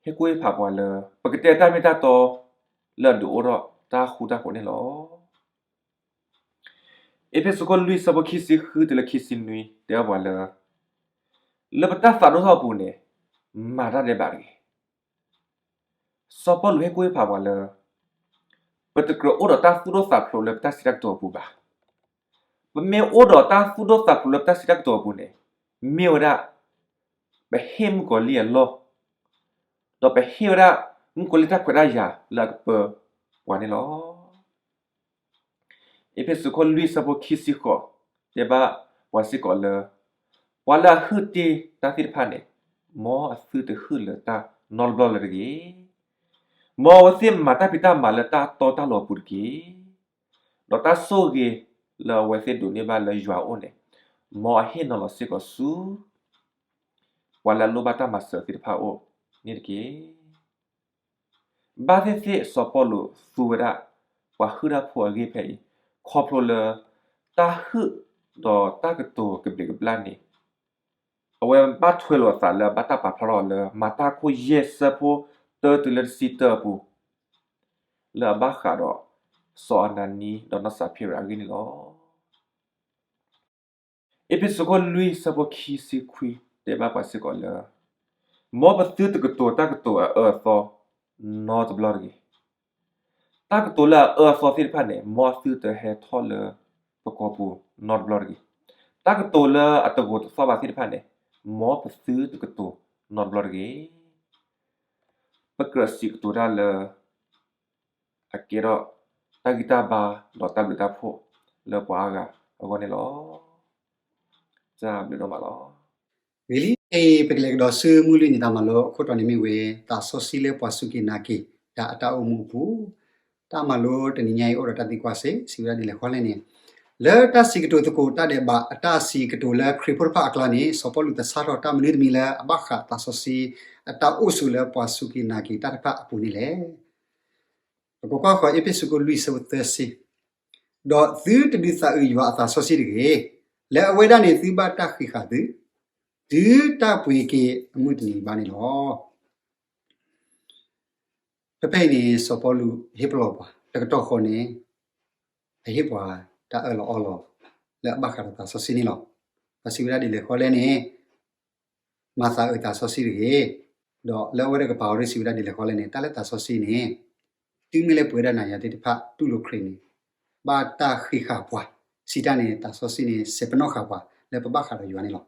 ဟ့ၣ်ကူၣ်ဟ့ၣ်ဖးပှၤလၢ ပကတဲတၢ်မ့ၢ်တၢ်တီ လၢအဒုးအိၣ်ထီၣ်တၢ်ဃူတၢ်ဖိးန့ၣ်လီၤ. အ့းဖ့းစူးခိၣ်လွံၢ်ဆၢဖိခံဆံဃုတုၤလၢခံဆံနွံတဲဘၣ်ပှၤလၢ လၢပတၢ်သးဒိၣ်ထီၣ်အပူၤန့ၣ် မၤတၢ်ဒဲးဘးတဂ့ၤ. စီၤပီလူးဟ့ၣ်ကူၣ်ဟ့ၣ်ဖးပှၤလၢ ပတကြၢးအိၣ်ဒီးတၢ်သူၣ်ဒိၣ်သးဖျိးလၢပတၢ်စံးတၢ်ကတိၤအပူၤဘၣ်. ပမ့ၢ်အိၣ်ဒီးတၢ်သူၣ်ဒိၣ်သးဖျိးလၢပတၢ်စံးတၢ်ကတိၤအပူၤန့ၣ် မ့ၢ်ဝဲဒၣ် ပဟ့ၣ်မုၣ်ကီၤလံၢ်အလီၢ်, ဒီးပဟ့ၣ်ဝဲဒၣ် မုၣ်ကီၤလံၢ်တၢ်ခွဲးတၢ်ယာ်လၢအကပၢပှၤန့ၣ်လီၤ. အ့းဖ့းစူးခိၣ်လွံၢ်ဆၢဖိခံဆံဃိး တဲဘၣ်ပှၤစ့ၢ်ကီးလၢ ပှၤလၢအဟုၣ်တ့ၢ်တၢ်သ့ၣ်တဖၣ်န့ၣ် မ်အသုတဟုၣ်လၢတၢ်နီတဘျီလၢၤတဂ့ၤ. မ်အဝဲသ့ၣ်မၤတၢ်ဖံးတၢ်မၤလၢတၢ်တီတၢ်လိၤအပူၤတက့ၢ်. ဒီးတၢ်ဆိၣ်ဂ့ၤလၢအဝဲသ့ၣ်ဒိးန့ၢ်ဘၣ်လၢယွၤအအိၣ်န့ၣ် မ်အဟ့ၣ်နီၤလီၤစ့ၢ်ကီးဆူ ပှၤလၢအလိၣ်ဘၣ်တၢ်မၤစၢၤသ့ၣ်တဖၣ်အအိၣ်န့ၣ်တက့ၢ်. ဘၣ်သ့ၣ်သ့ၣ်စီၤပီလူးသူဝဲဒၣ် ပှၤဟုၣ်တၢ်ဖိအဂ့ၢ်ဖဲအံၤ ခီဖျိလၢ တၢ်ဟုၣ်ဒီးတၢ်ကတိၤကဘျံးကဘျၣ်န့ၣ် အဝဲဘၣ်ထွဲလိာ်အသးလၢအဘၣ်တၢ်ပာ်ဖျါထီၣ်အီၤလၢ မၤတၢ်ခိၣ်ယဲၢ်ဆၢဖိတၢတုၤလၢတဆံတၢအပူၤ လၢအဘၣ်ဃးဒီး စီၤအနၤနံဒီးနီၢ်စၤဖံရၤအဂ့ၢ်န့ၣ်လီၤ. အ့းဖ့းစူးခိၣ်လွံၢ်ဆၢဖိခံဆံခွံတဲဘၣ်ပှၤစ့ၢ်ကီးလၢ မ်ပသုတကတိၤတၢ်ကတိၤအအၢအသီ နီတဘျီတဂ့ၤ. တၢ်ကတိၤလၢအအၢအသီသ့ၣ်တဖၣ်န့ၣ် မ်အသုတဟဲထီၣ်လၢပကိာ်ပူၤနီတဘျီတဂ့ၤ. တၢ်ကတိၤလၢအတဂိာ်တသီၣ်ဘၣ်သ့ၣ်တဖၣ်န့ၣ် မ်ပသုတကတိၤနီတဘျီတဂ့ၤ. ပကြၢးစံးကတိၤတၢ်လၢ အကဲထီၣ် တၢ်ဂံၢ်တၢ်ဘါဒီးတၢ်ဘျုးတၢ်ဖှိၣ်လၢပှၤအါဂၤအဂီၢ်န့ၣ်လီၤ. တၢ်ဘျုးဒိၣ်မးလီၤ. ဂ့ၤလံ, အံၤ ပကလဲၤကဒီးဆူမုၢ်လွံၢ်နံၤတၢ်မၤလိအခိၣ်တီန့ၣ်မ့ၢ်ဝဲ သးစီဆှံလၢပှၤစူၢ်က့ၤနာ်က့ၤတၢ်အတၢ်အိၣ်မူအပူၤ. တၢ်မၤလိတနံၤညါအံၤအိၣ်ဒီးတၢ်သံကွၢ်စ့ၢ် စံးဝဲဒၣ်ဒ်လဲၣ်ဃီလဲၣ်န့ၣ်, လၢတၢ်စံးကတိၤသကိးတၢ်ဒဲးဘးအတၢ်စံးကတိၤလၢခရံာ်ဖိတဖၣ်အကျါန့ၣ် စီၤပီလူးသဆၣ်ထီၣ်တၢ်မနုၤတမံၤလၢအဘၣ်ဃးသးစီဆှံအတၢ်အိၣ်ဆိးလၢပှၤစူၢ်က့ၤနာ်က့ၤတၢ်တဖၣ်အပူၤန့ၣ်လဲၣ်. ပကကွၢ်ဃီၤအ့းဖ့းစူးခိၣ်လွံၢ်ဆၢဖိသၢဆံ, ဒီးသုတဒုးသးအုးယွၤအသးစီဆှံတဂ့ၤ, လၢအဝဲဒၣ်န့ၣ်သုဘၣ်တၢ်ဃံးဃာ်သု, တုၤတၢ်ပှ့ၤက့ၤအမုၢ်တနံၤဘၣ်န့ၣ်လီၤ. ဖဲဖဲအံၤန့ၣ် စီၤပီလူးဟ့ၣ်ပလီၢ်ပှၤ တကတီၢ်ဃီန့ၣ် အဟ့ၣ်ပှၤတၢ်အၢၣ်လီၤအီလီၤ လၢအဘၣ်ဃးဒီးသးစီဆှံန့ၣ်လီၤ. ပစံးဝဲဒၣ်ဒ်လဲၣ်ဃီလဲၣ်န့ၣ် မၤသးအုးသးစီဆှံတဂ့ၤ, ဒီးလၢအဝဲတကပၤအီၤဒ်စံးဝဲဒၣ်ဒ်လဲၣ်ဃီလဲၣ်န့ၣ် တၢ်လၢသးစီဆှံန့ၣ် တုၤမ့ၢ်လၢပဝဲဒၣ်နၤယၤသ့ၣ်တဖၣ်တူၢ်လိာ်ခရံာ်န့ၣ် ဘၣ်တၢ်ဃံးဃာ်ပှၤ, စံးတၢ်န့ၣ် သးစီဆှံန့ၣ် စဲးပနီၣ်ဃာ်ပှၤလၢပဘၣ်ဃးဒီးယွၤန့ၣ်လီၤ.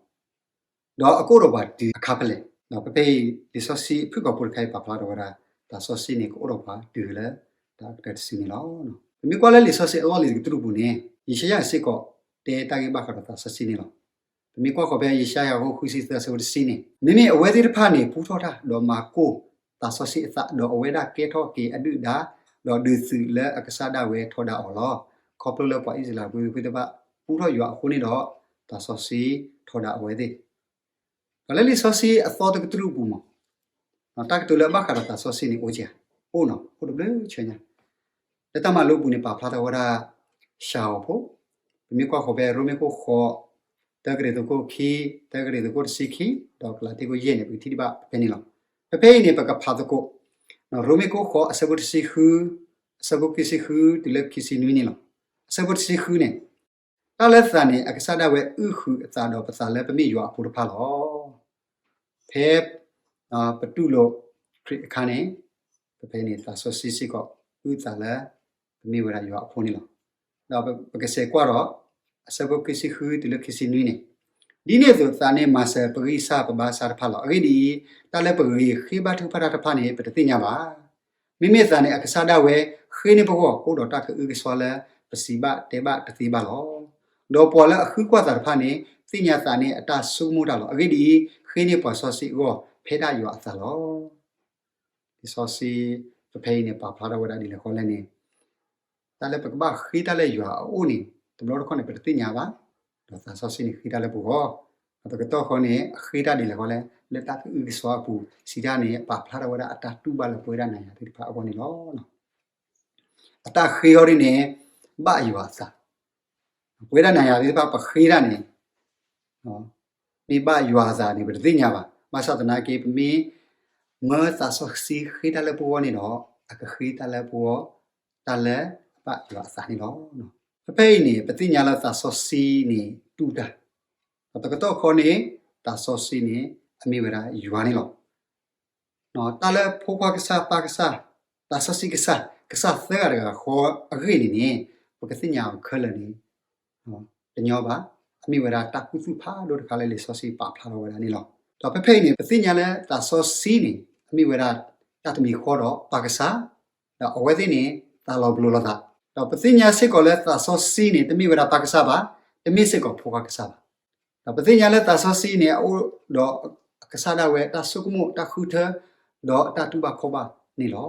ဒီးအကအိၣ်ဒီးပှၤတုၤအခါဖဲလဲၣ်. ဒီးဖဲဖဲအံၤ လံာ်စီဆှံအဖုၣ်ကိာ်ဖိတခါအံၤပာ်ဖျါထီၣ်ဝဲဒၣ် သးစီဆှံန့ၣ် ကအိၣ်ဒီးပှၤတုၤလၢတၢ်ကတၢၢ်တစုန့ၣ်လီၤ. ပမ့ၢ်ကွၢ်လၢလံာ်စီဆှံအလီၢ်လံၤတကတြူၢ်ပူၤန့ၣ် ယၡါယၤစ့ၢ်ကီးတဲတၢ်ဂ့ၢ်ဘၣ်ဃးဒီးသးစီဆှံန့ၣ်လီၤ. ပမ့ၢ်ကွၢ်ဃီၤဖဲယၡါယၤအခိၣ်ဃုဆံသၢဆၢဖိတဆံန့ၣ် မ့မ့ၢ်အဝဲသ့ၣ်တဖၣ်န့ၣ် ပူထီၣ်တၢ် ဒီးမၤကိၢ်သးစီဆှံအသး ဒီးအဝဲဒၣ်ကဲထီၣ်က့ၤအဒုၣ်အဒါ ဒီးဒုးသုးလၢအကစၢ်ဒၣ်ဝဲထီဒါအီၤလီၤ. ခီဖျိလၢပှၤအံၣ်စရ့လးဖိသ့ၣ်တဖၣ် ပူထီၣ်ယွၤအဃိန့ၣ်ဒီး သးစီဆှံထီဒါအဝဲသ့ၣ် ဒီးလၢလံာ်စီဆှံအသီတကတြူၢ်အပူၤမး တၢ်ကတိၤလၢအဘၣ်ဃးဒီးသးစီဆှံန့ၣ် အိၣ်ကဲ, အိၣ်နီၤ အိၣ်တဘျုးဆၢညါ. လၢတၢ်မၤလိအပူၤန့ၣ် ပာ်ဖျါထီၣ်ဝဲဒၣ် စှၤအီၤဖိ, ပမ့ၢ်ကွၢ်ဃီၤဖဲရိမ့ၤခိၣ်ဃိး, တၢကရံၣ်သူးခိၣ်ခံ, တၢကရံၣ်သူးခိၣ်တဆံခံ, ဒီးကလၤတံခိၣ်ယဲၢ်န့ၣ် ပကထံၣ်ဒံးဘၣ်ဖဲန့ၣ်လီၤ. ဖဲဖဲအံၤန့ၣ် ပကဖးသကိး ရိမ့ၤခိၣ်ဃိးအဆၢဖိတဆံဃု, အဆၢဖိခံဆံဃုတုၤလၢခံဆံနွံန့ၣ်လီၤ. အဆၢဖိတဆံဃုန့ၣ် တၢ်လၢသးန့ၣ် အကစၢ်ဒၣ်ဝဲအုၣ်ဃုာ်အသးဒီးပသးလၢပမ့ၢ်ယွၤအဖိတဖၣ်လီၤ. ဖဲ ပတူၢ်လိာ်ခရံာ်အခါန့ၣ် ပဖဲန့ၣ်သးစီဆှံစ့ၢ်ကီး အုၣ်သးလၢ ပမ့ၢ်ဝဲဒၣ်ယွၤအဖိန့ၣ်လီၤ. ဒီးပကစးကွၢ်ဒီး အဆၢဖိခံဆံဃုတုၤလၢခံဆံနွံန့ၣ်, ဒ်န့ၣ်အသိးသးန့ၣ်မၤစၢၤပဂံၢ်စၢ်ပဘါစၢ်တဖၣ်လီၤ. အဂ့ၢ်ဒ်အံၤ, တၢ်လၢပဂ့ၤဃ့ဘါထုကဖၣ်တၢ်တဖၣ်န့ၣ် ပတသ့ၣ်ညါဘၣ်. မ့မ့ၢ်သးန့ၣ် အကစၢ်ဒၣ်ဝဲ ဃ့န့ၢ်ပဂီၢ် အိၣ်ဒီးတၢ်ကအုကစွါလၢ ပစံးဘၣ်တဲဘၣ်တသ့ဘၣ်လီၤ. ဒီးပှၤလၢအဃုကွၢ်သးတဖၣ်န့ၣ် သ့ၣ်ညါသးန့ၣ်အတၢ်ဆိကမိၣ်တၢ်လီၤ. အဂ့ၢ်ဒ်အံၤ, ဃ့န့ၢ်ပှၤစီဆှံအဂီၢ် ဖဲဒၣ်ယွၤအသးလီၤ. လံာ်စီဆှံ ဖဲအံၤန့ၣ် ပာ်ဖျါထီၣ်ဝဲဒၣ်ဒ်လဲၣ်ဃီလဲၣ်န့ၣ်, တၢ်လၢပကဘၣ်ဃ့တၢ်လၢယွၤအအိၣ်န့ၣ် တဘျီတခီၣ်န့ၣ် ပတသ့ၣ်ညါဘၣ်, ဒီးသးစီဆှံန့ၣ်ဃ့တၢ်လၢပဂီၢ်, ဒီးတကတီၢ်ဃီန့ၣ် အဃ့တၢ်ဒ်လဲၣ်ဃီလဲၣ်, လၢတၢ်ကအုကစွါအပူၤ စံးတၢ်န့ၣ် ပာ်ဖျါထီၣ်ဝဲဒၣ်အတၢ်တူၢ်ဘၣ်လၢပဝဲဒၣ်နၤယၤသ့ၣ်တဖၣ်အဂီၢ်န့ၣ်လီၤ. အတၢ်ဃ့အီၤဒ်န့ၣ် ဘၣ်ယွၤအသး, ပဝဲဒၣ်နၤယၤသ့ၣ်တဖၣ်ပဃ့တၢ်န့ၣ် မ့ၢ်ဘၣ်ယွၤအသးန့ၣ် ပတသ့ၣ်ညါဘၣ်. ဘၣ်ဆၣ်သနာ်က့ ပမ့ၢ်မၢသးစီဆှံဃ့တၢ်လၢပဂီၢ်န့ၣ်ဒီး အကဃ့တၢ်လၢပဂီၢ် တၢ်လၢအဘၣ်ယွၤအသးန့ၣ်လီၤ. ဖဲဖဲအံၤန့ၣ် ပသ့ၣ်ညါလၢသးစီဆှံန့ၣ်တူၢ်တၢ်, ဒီးတကတီၢ်ဃီန့ၣ် သးစီဆှံန့ၣ် အမ့ၢ်ဝဲဒၣ်ယွၤန့ၣ်လီၤ. တၢ်လၢဖိခွါကစၢ် ပၢ်ကစၢ် သးစီဆှံကစၢ် ကစၢ်သၢဂၤတဂၤဃီအဂ့ၢ်န့ၣ်န့ၣ် ပကသ့ၣ်ညါအီၤခဲလၢာ်န့ၣ် တညီဘၣ်. အမ့ၢ်ဝဲဒၣ်တၢ်ခူသူၣ်ဖးဒိၣ်တခါလၢလံာ်စီဆှံပာ်ဖျါထီၣ်ဝဲဒၣ်န့ၣ်လီၤ. ဒီးဖဲဖဲအံၤန့ၣ် ပသ့ၣ်ညါလၢသးစီဆှံန့ၣ် အမ့ၢ်ဝဲဒၣ်တၢ်တမံၤဃီဒီးပၢ်ကစၢ်, ဒီးအဝဲသ့ၣ်န့ၣ် သးလီၤပလိာ်လိာ်သး, ဒီးပသ့ၣ်ညါစ့ၢ်ကီးလၢသးစီဆှံန့ၣ် တမ့ၢ်ဝဲဒၣ်ပၢ်ကစၢ်ဘၣ်, တမ့ၢ်စ့ၢ်ကီးဖိခွါကစၢ်ဘၣ်. ဒီးပသ့ၣ်ညါလၢသးစီဆှံန့ၣ် အအိၣ်ဒီးအကစၢ်ဒၣ်ဝဲအတၢ်ဆိကမိၣ် တၢ်ဃုထၢ ဒီးအတၢ်တူၢ်ဘၣ်ခီၣ်ဘၣ်န့ၣ်လီၤ.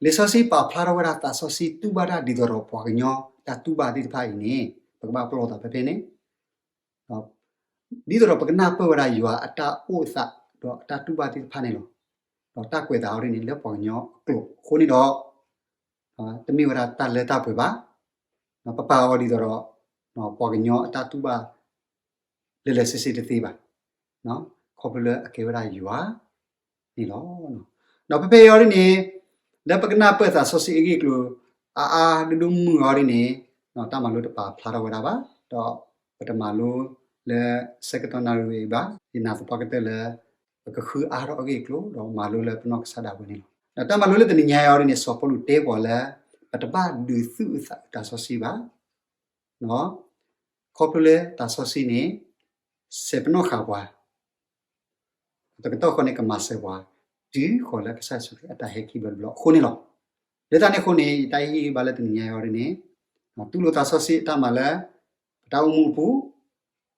လံာ်စီဆှံပာ်ဖျါထီၣ်ဝဲဒၣ်သးစီဆှံတူၢ်ဘၣ်တၢ်ဒ်သိးဒီးပှၤကညီတၢ်တူၢ်ဘၣ်သ့ၣ်တဖၣ်အံၤန့ၣ် ပကဘၣ်ပလီၢ်သးဖဲဖဲန့ၣ် ဒ်သိးဒီးပကနၢ်ပၢၢ်ဝဲဒၣ်ယွၤအတၢ်အိၣ်အသး ဒီးအတၢ်တူၢ်ဘၣ်သ့ၣ်တဖၣ်န့ၣ်လီၤ. ဒီးတၢ်ကွဲးသးအီၤဒ်န့ၣ် လၢပှၤကညီအကျိာ်အဃိန့ၣ်ဒီး တမ့ၢ်ဝဲဒၣ်တၢ်လၢတၢ်ပှဲၤဘၣ်. ပပာ်အီၤဒ်သိးဒီး ပှၤကညီအတၢ်တူၢ်ဘၣ် လၢာ်လၢာ်ဆ့ဆ့တသ့ဘၣ်. ခီဖျိလၢအကဲဝဲဒၣ်ယွၤန့ၣ်လီၤ. ဒီးဖဲဖဲအံၤအီၤဒ်န့ၣ် လၢပကနၢ်ပၢၢ်သးစီဆှံအဂ့ၢ်အကျိၤ အါအါဒိၣ်ဒိၣ်မုၢ်အီၤဒ်န့ၣ် တၢ်မၤလိတပာ်ဖျါထီၣ်ဝဲဒၣ်ဘၣ်, ဒီးပတမၤလိလၢဆၢကတီၢ်နၣ်ရံၣ်ဝဲအံၤဘၣ်. ယနာ်သပှၢ်ကတၢၢ်လၢ ပကဃုအါထီၣ်အဂ့ၢ်အကျိၤ ဒီးမၤလိလၢပနီၢ်ကစၢ်ဒၣ်ဝဲန့ၣ်လီၤ. ဒီးတၢ်မၤလိလၢတနံၤညါအံၤအီၤဒ်န့ၣ် စီၤပီလူးတဲပှၤလၢ ပတဘၣ်ဒုးသူၣ်အုးသးအုးသးစီဆှံဘၣ်. ခီဖျိလၢသးစီဆှံန့ၣ် ဆဲးပနီၣ်ဃာ်ပှၤ တကတီၢ်ဃီန့ၣ် ကမၤစၢၤပှၤ တုၤဃီၤလၢကစၢ်ယ့ၣ်ၡူးခရံာ်အတၢ်ဟဲခံဘျီတဘျီအဃိန့ၣ်လီၤ. လၢတၢ်န့ၣ်အဃိန့ၣ် ယတၢ်ဟ့ၣ်ဂံၢ်ဘါလၢတနံၤညါအံၤအီၤဒ်န့ၣ် တူၢ်လိာ်သးစီဆှံအတၢ်မၤလၢ ပတၢ်အိၣ်မူအပူၤ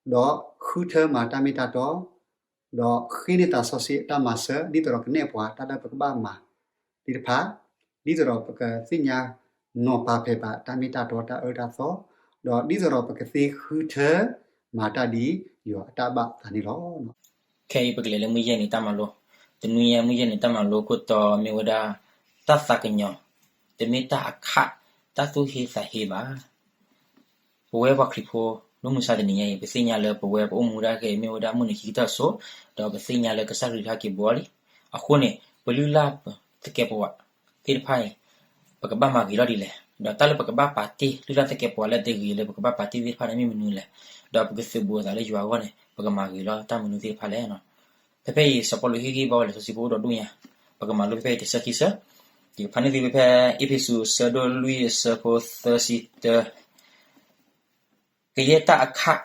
ဒီးဃုထၢမၤတၢ်မ့ၢ်တၢ်တီ, ဒီးဃ့န့ၢ်သးစီဆှံအတၢ်မၤစၢၤ ဒ်သိးဒီးကနဲၣ်ပှၤတၢ်လၢပကဘၣ်မၤသ့ၣ်တဖၣ်, ဒ်သိးဒီးပကသ့ၣ်ညါနီၤပာ်ဖျါဘၣ်တၢ်မ့ၢ်တၢ်တီတၢ်အၢတၢ်သီ, ဒီးဒ်သိးဒီးပကသ့ဃုထၢမၤတၢ်ဒ်ယွၤအတၢ်ဘၣ်သးန့ၣ်လီၤ. ခဲအံၤပကလဲၤလၢမုၢ်ယဲၢ်နံၤတၢ်မၤလိ, တနွံညါမုၢ်ယဲၢ်နံၤတၢ်မၤလိခိၣ်တီမ့ၢ်ဝဲဒၣ် တၢ်သးကညီၤ, တမ့ၢ်တၢ်အခၣ်, တၢ်သူၣ်ဟ့သးဟ့ဘၣ်. ပဝဲပှၤခရံာ်ဖိ လၢမုၢ်ဆါတနံၤညါအံၤ ပသ့ၣ်ညါလၢပဝဲပအိၣ်မူဒၣ်က့ၤမ့ၢ်ဝဲဒၣ်မုၢ်နံၤခံကတၢၢ်အစိၤ, ဒီးပသ့ၣ်ညါလၢကစၢ်ခရံာ်ဟဲက့ၤဘှီလံ. အဃိန့ၣ် ပလုၢ်လၢ်သကဲးပဝးသ့ၣ်တဖၣ်အံၤ ပကဘၣ်မၤဂ့ၤလီၤဒ်လဲၣ်, ဒီးတၢ်လၢပကဘၣ်ပာ်တ့ၢ်လုၢ်လၢ်သကဲးပဝးလၢအတဂ့ၤလၢပကဘၣ်ပာ်တ့ၢ်သ့ၣ်တဖၣ်န့ၣ်မ့ၢ်မနုၤလဲၣ်, ဒီးပကသုးဘူးအသးလၢယွၤအဂီၢ်န့ၣ် ပကမၤဂ့ၤလီၤတၢ်မနုၤသ့ၣ်တဖၣ်လဲၣ်. ဖဲဖဲအံၤ စီၤပီလူးဟ့ၣ်ဂံၢ်ဘါဝဲလံာ်စီဆှံဖိအိၣ်ဒီးဒိၣ်ညါ, ပကမၤလိဖဲဖဲအံၤတဆၢခံဆၢ, ယကဖးန့ၢ်သုဖဲဖဲ အ့းဖ့းစူး အဆၢဒိၣ်လွံၢ် အဆၢဖိသၢဆံတၢ ကယဲၢ်တၢ်အခၣ်,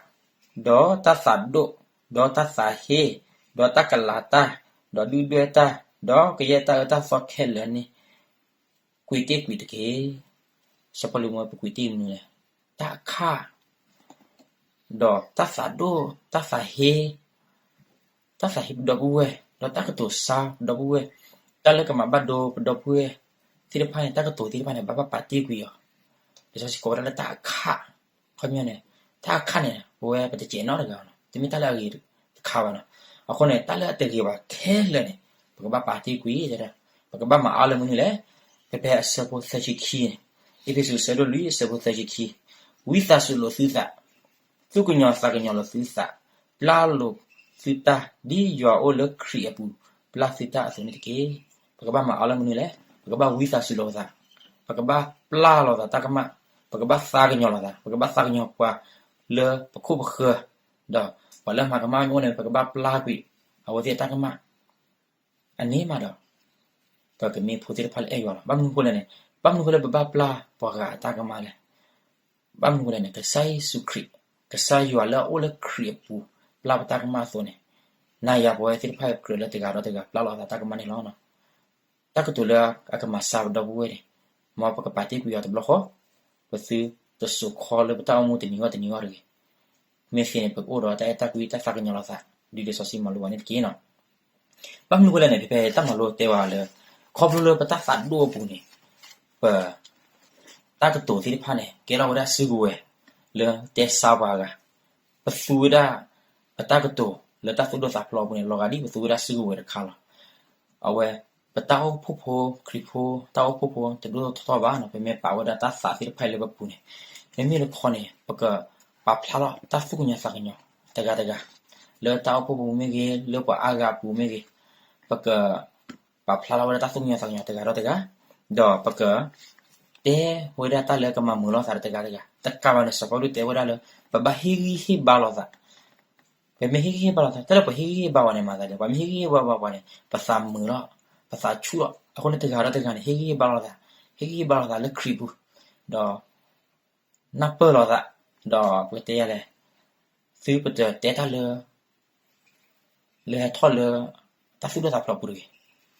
ဒီးတၢ်သးဒိၣ်, ဒီးတၢ်သးဟ့, ဒီးတၢ်ကလၤတၢ်, ဒီးဒုၣ်ဒွဲၣ်တၢ်, ဒီးကယဲၢ်တၢ်အၢတၢ်သီခဲလၢာ်န့ၣ် ကွံာ်တ့ၢ်ကွံာ်တက့ၢ်. စီၤပီလူးမၢပကွံာ်တ့ၢ်မနုၤလဲၣ်, တၢ်အခၣ်, ဒီးတၢ်သးဒိၣ်, တၢ်သးဟ့, တၢ်သးဟ့ပဒီပုၢ်ဝဲၢ်, ဒီးတၢ်ကတိၤဆါပဒီပုၢ်ဝဲၢ်, တၢ်လၢကမၤဘၣ်ဒိပဒီပုၢ်ဝဲၢ်သ့ၣ်တဖၣ်န့ၣ် တၢ်ကတိၤသ့ၣ်တဖၣ်န့ၣ် ဘၣ်ဘၣ်ပာ်တ့ၢ်ကွံာ်အီၤ. လံာ်စီဆှံကိးဝဲဒၣ်လၢတၢ်အခၣ်, ခီပညီန့ၣ် တၢ်အခၣ်န့ၣ် ပဝဲပတစဲးနီတဂၤဘၣ်နီၤ, တမ့ၢ်တၢ်လၢအဂ့ၤတခါဘၣ်နီၤ. အဃိန့ၣ် တၢ်လၢအတဂ့ၤဘၣ်ခဲလၢာ်န့ၣ် ပကဘၣ်ပာ်တ့ၢ်ကွံာ်, ပကဘၣ်မၤအါလၢမနုၤလဲၣ်. ဖဲဖဲအဆၢဖိသၢဆံခံန့ၣ်, အ့းဖ့းစူး အဆၢဒိၣ်လွံၢ် အဆၢဖိသၢဆံခံ, ဝံသးစူၤလိာ်သုသး သူၣ်ကညီၤသးကညီၤလိာ်သုသး, ပျၢ်လိာ်သုတၢ် ဒ်ယွၤအိၣ်လၢခရံာ်အပူၤ ပျၢ်သုတၢ်အသိးန့ၣ်တက့ၢ်. ပကဘၣ်မၤအါလၢမနုၤလဲၣ်, ပကဘၣ်ဝံသးစူၤလိာ်ပသး, ပကဘၣ်ပျၢ်လိာ်သးတၢ်ကမၣ်, ပကဘၣ်သးကညီၤလိာ်သး, ပကဘၣ်သးကညီၤပှၤလၢပခိၣ်ပဃၢၤ, ဒီးပှၤလၢမၤကမၣ်မ့ၢ်အိၣ်န့ၣ် ပကဘၣ်ပျၢ်ကွံာ် အဝဲသ့ၣ်အတၢ်ကမၣ် အန့ၣ်မးဒီး ပကမ့ၢ်ဖိသ့ၣ်တဖၣ်လၢအဲၣ်ယွၤလီၤ. ဘၣ်မနုၤအဃိလဲၣ်န့ၣ်, ဘၣ်မနုၤအဃိလၢပဘၣ်ပျၢ်ပှၤဂၤအတၢ်ကမၣ်လဲၣ်. ဘၣ်မနုၤအဃိလဲၣ်န့ၣ်, ကစၢ်ယ့ၣ်ၡူးခရံာ်, ကစၢ်ယွၤလၢအအိၣ်လၢခရံာ်အပူၤ ပျၢ်ပတၢ်ကမၣ်အသိးန့ၣ်, နၤယၤပဝဲသ့ၣ်တဖၣ်ကြၢးလၢတဂၤဒီးတဂၤပျၢ်လိာ်သးတၢ်ကမၣ်န့ၣ်လီၤ. တၢ်ကတိၤလၢအကမၤစၢၤပဒီပုၢ်ဝဲၢ်န့ၣ်, မ်ပကပာ်တ့ၢ်ကွံာ်အီၤတဘျီဃီ, ပသုတစိာ်ခီလၢပတၢ်အိၣ်မူတနံၤဂီၢ်တနံၤဂီၢ်တဂ့ၤ. မ့ၢ်သ့န့ၣ် ပကအိၣ်ဒီးတၢ်အဲၣ်တၢ်ကွံတၢ်သးကညီၤလိာ်သး ဒ်လံာ်စီဆှံမၤလိပှၤန့ၣ်တက့ၢ်နီၤ. ဘၣ်မနုၤအဃိလဲၣ်န့ၣ်, ဖဲဖဲတၢ်မၤလိတဲဝဲလၢ ခီဖျိလၢပတၢ်သးဒိၣ်အပူၤန့ၣ် ပ တၢ်ကတိၤသ့ၣ်တဖၣ်န့ၣ် ကဲထီၣ်ဝဲဒၣ်စုကဝဲၤ လၢတဲဆါပှၤအဂၤ, ပသူဝဲဒၣ် ပတၢ်ကတိၤလၢတၢ်သူၣ်ဒိၣ်သးဖျိးအပူၤန့ၣ် လီၤဂာ်ဒ်ပသူဝဲဒၣ်စုကဝဲၤတခါလီၤ. အဝဲ ပတၢ်အိၣ်ဖှိၣ်ဖိ ခရံာ်ဖိ တၢ်အိၣ်ဖှိၣ်ဖိတဒိၣ်ထီၣ်ထီဘၣ်နီၤ, ပမ့ၢ်ပာ်ဝဲဒၣ်တၢ်သးသ့ၣ်တဖၣ်လၢပပူၤန့ၣ်, မ့မ့ၢ်တခီန့ၣ် ပကပာ်ဖျါထီၣ်တၢ်သူၣ်ကညီၤသးကညီၤတဂၤတဂၤ, လၢတၢ်အိၣ်ဖှိၣ်ပူၤမ့ၢ်ဂ့ၤ, လၢပှၤအါဂၤအပူၤမ့ၢ်ဂ့ၤ, ပက ပာ်ဖျါထီၣ်ဝဲဒၣ်တၢ်သူၣ်ကညီၤသးကညီၤတဂၤဒီးတဂၤ, ဒီးပက တဲဝဲဒၣ်တၢ်လၢကမၤမုာ်လိာ်သးဒီးတဂၤတဂၤ, တကးဘၣ်န့ၣ် စီၤပီလူးတဲဝဲဒၣ်လၢ ပဘၣ်ဟ့ၣ်ဂံၢ်ဟ့ၣ်ဘါလိာ်သး, ပမ့ၢ်ဟ့ၣ်ဂံၢ်ဟ့ၣ်ဘါလိာ်သး တၢ်လၢပှၤဟ့ၣ်ဂံၢ်ဟ့ၣ်ဘါပှၤန့ၣ် မၤသးဒ်လဲၣ်, ပှၤမ့ၢ်ဟ့ၣ်ဂံၢ်ဟ့ၣ်ဘါပှၤန့ၣ် ပသးမုာ်လီၤ, ပသးဆူၣ်လီၤ, အဃိန့ၣ်တဂၤဒီးတဂၤန့ၣ် ဟ့ၣ်ဂံၢ်ဟ့ၣ်ဘါလိာ်သး, ဟ့ၣ်ဂံၢ်ဟ့ၣ်ဘါလိာ်သးလၢခရံာ်ပူၤ, ဒီး နၢ်ပၢၢ်လိာ်သး, ဒီးပကတဲယၤလဲၣ်, သုပတတဲတၢ်လၢ လၢဟဲထီၣ်လၢ တၢ်သူၣ်ဒိၣ်သးဖျိးပူၤတဂ့ၤ,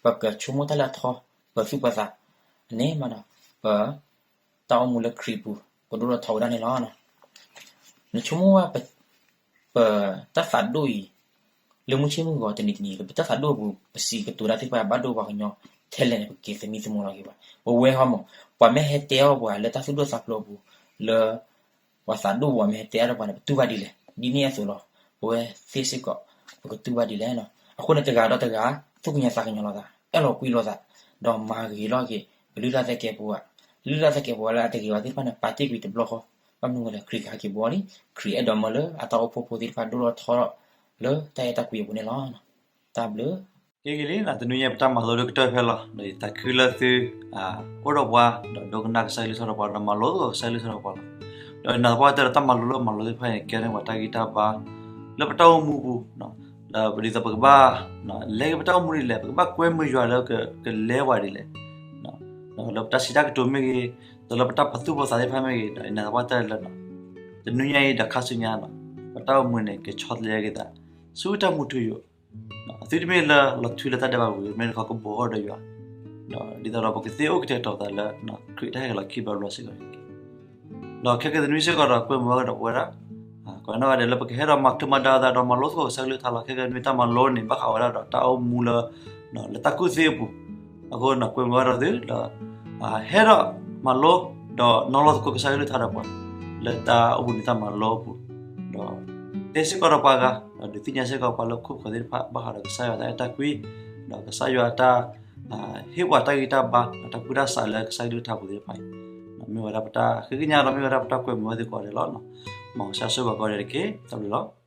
ပကဆိကမိၣ်တၢ်လၢအထီ ပသူၣ်ပသး, န့ၣ်မးဒီး ပ တၢ်အိၣ်မူလၢခရံာ်ပူၤ ကဒိၣ်ထီၣ်ထီဝဲဒၣ်န့ၣ်လီၤ. နဆိကမိၣ်ဝဲ ပ ပတၢ်သးဒိၣ်အံၤ လၢမုၢ်ဆ့ၣ်မုၢ်ဂီၤတနံၤတနံၤ လၢပတၢ်သးဒိၣ်အပူၤ ပစံးကတိၤတၢ်သ့ၣ်တဖၣ်ဘၣ်ဒိပှၤကညီထဲလဲၣ်န့ၣ် ပက့ၤသမံသမိးလီၤက့ၤဘၣ်. ပဝဲဟီမး ပှၤမ့ၢ်ဟဲတဲအီၣ်ပှၤလၢတၢ်သူၣ်ဒိၣ်သးဖျိးအပူၤ လၢ ပှၤသးဒိၣ်ပူၤ မ့ၢ်ဟဲတဲအီၣ်ပှၤန့ၣ် ပတူၢ်ဘၣ်ဒ်လဲၣ်. ဒ်န့ၣ်အသိးလီၤ. ပဝဲသ့ၣ်စ့ၢ်ကီး ပကတူၢ်ဘၣ်ဒ်လဲၣ်. အဃိန့ၣ်တဂၤဒီးတဂၤ သူၣ်ကညီၤသးကညီၤလိာ်သး, အဲၣ်လီၤကွံလိာ်သး, ဒီးမၤဂ့ၤထီၣ်က့ၤ ပလုၢ်လၢ်သဲကဲပဝး, လုၢ်လၢ်သဲကဲပဝးလၢအတဂ့ၤဘၣ်သ့ၣ်တဖၣ်န့ၣ် ပာ်တ့ၢ်ကွံာ်တဘျီဃီ, ဘၣ်မနုၤဝဲလဲၣ် ခရံာ်ကဟဲက့ၤဘှီလံ. ခရံာ်အဲၣ်ဒိးမၢလၢအတၢ်အိၣ်ဖှိၣ်ဖိသ့ၣ်တဖၣ်ဒိၣ်ထီၣ်ထီထီၣ် လၢတၢ်အဲၣ်တၢ်ကွံအပူၤန့ၣ်လီၤ. တၢ်ဘျုး ကဲဂ့ၤလံ, တနွံညါပတၢ်မၤလိဒိၣ်ကတၢၢ်ဖဲလီၤ. ဒီးယသးခုလၢသု အိၣ်ဒီးပှၤ ဒီးဒိကနၣ်ကစၢ်အကလုၢ်ကထါဒီးပှၤ ဒီးမၤလိသကိးကစၢ်အကလုၢ်ကထါဒီးပှၤလီၤ. ဒီးနာ်သပှၢ်တၢၢ်ဒီးတၢ်မၤလိလၢမၤလိသ့ၣ်တဖၣ်န့ၣ် ကဲန့ၢ်ပှၤတၢ်ဂံၢ်တၢ်ဘါ လၢပတၢ်အိၣ်မူပူၤ, ဒီးပဒ်သိးပကဘၣ် လဲၤက့ၤပတၢ်အိၣ်မူဒ်လဲၣ်, ပကဘၣ်ကွဲမုာ်ယွၤလၢကလဲၤဝဲဒ်လဲၣ်, ဒီးလၢပတၢ်စံးတၢ်ကတိၤမ့ၢ်ဂ့ၤ, ဒီးလၢပတၢ်ပာ်သူၣ်ပာ်သးသ့ၣ်တဖၣ်မ့ၢ်ဂ့ၤ, ဒီးနာ်သပှၢ်တၢၢ်လၢ တနွံညါအံၤဒီးခါဆူညါ ပတၢ်အိၣ်မူန့ၣ် ကဆီတလဲက့ၤသး ဆူတၢ်မူထူယိာ်, သုတမ့ၢ်လၢလီၤထွံလၢတၢ်ဒဲးဘးပူၤ, မ့ၢ်တခီကဘိးထီၣ်ဒီးယွၤ, ဒီးဒ်သိးဒီးပကသ့အိၣ်ကတဲာ်ကတီၤသးလၢ ခရံာ်တၢ်ဟဲက့ၤလီၤခံဘျီဘျီစ့ၢ်ကီးန့ၣ်တက့ၢ်. ဒီးခဲကနွံစ့ၢ်ကီးဒီးကွဲမုာ်ဝဲဒီးပဝဲဒၣ်, ကွဲးနီၣ်ဂၤဒဲးလၢပကဟဲဒီးမၤချုးမၤဒါသးဒီးမၤလိသကိးကစၢ်အကလုၢ်ကထါလီၤ. ခဲကနွံတၢ်မၤလိန့ၣ် ဘၣ်ဃးဝဲဒၣ်ဒီးတၢ်အိၣ်မူလၢ လၢတၢ်ကူၣ်သ့အပူၤ, အဃိန့ၣ်ကွဲမုာ်ဝဲဒီးသုဒီး ဟဲဒီးမၤလိ ဒီးနီၤလီၤသကိးကစၢ်အကလုၢ်ကထါဒီးပှၤ လၢတၢ်အိၣ်ဘှံးနံၤတၢ်မၤလိအပူၤ, ဒီးတဲစ့ၢ်ကီးဒီးပှၤဂၤ, ဒီးဒုးသ့ၣ်ညါစ့ၢ်ကီးပှၤလၢခိၣ်ဃၢၤသ့ၣ်တဖၣ် ဘၣ်ဃးဒီးကစၢ်ယွၤတၢ်အဲၣ်တၢ်ကွံ, ဒီးကစၢ်ယွၤတၢ် ဟ့ၣ်ပှၤတၢ်ဂံၢ်တၢ်ဘါ တၢ်ကူၣ်တၢ်ဆးလၢကစၢ်အကလုၢ်ကထါပူၤသ့ၣ်တဖၣ်အံၤ, မ့ၢ်ဝဲဒၣ်ပတၢ်ဃ့ကညးဒီးမ့ၢ်ဝဲဒၣ်ပတၢ်ကွဲမုာ်ဝဲသ့ၣ်ကိးဂၤဒဲးလီၤ. မ်ကစၢ်ဆိၣ်ဂ့ၤကိးဂၤဒဲးတက့ၢ်. တၢ်ဘျုးလီၤ.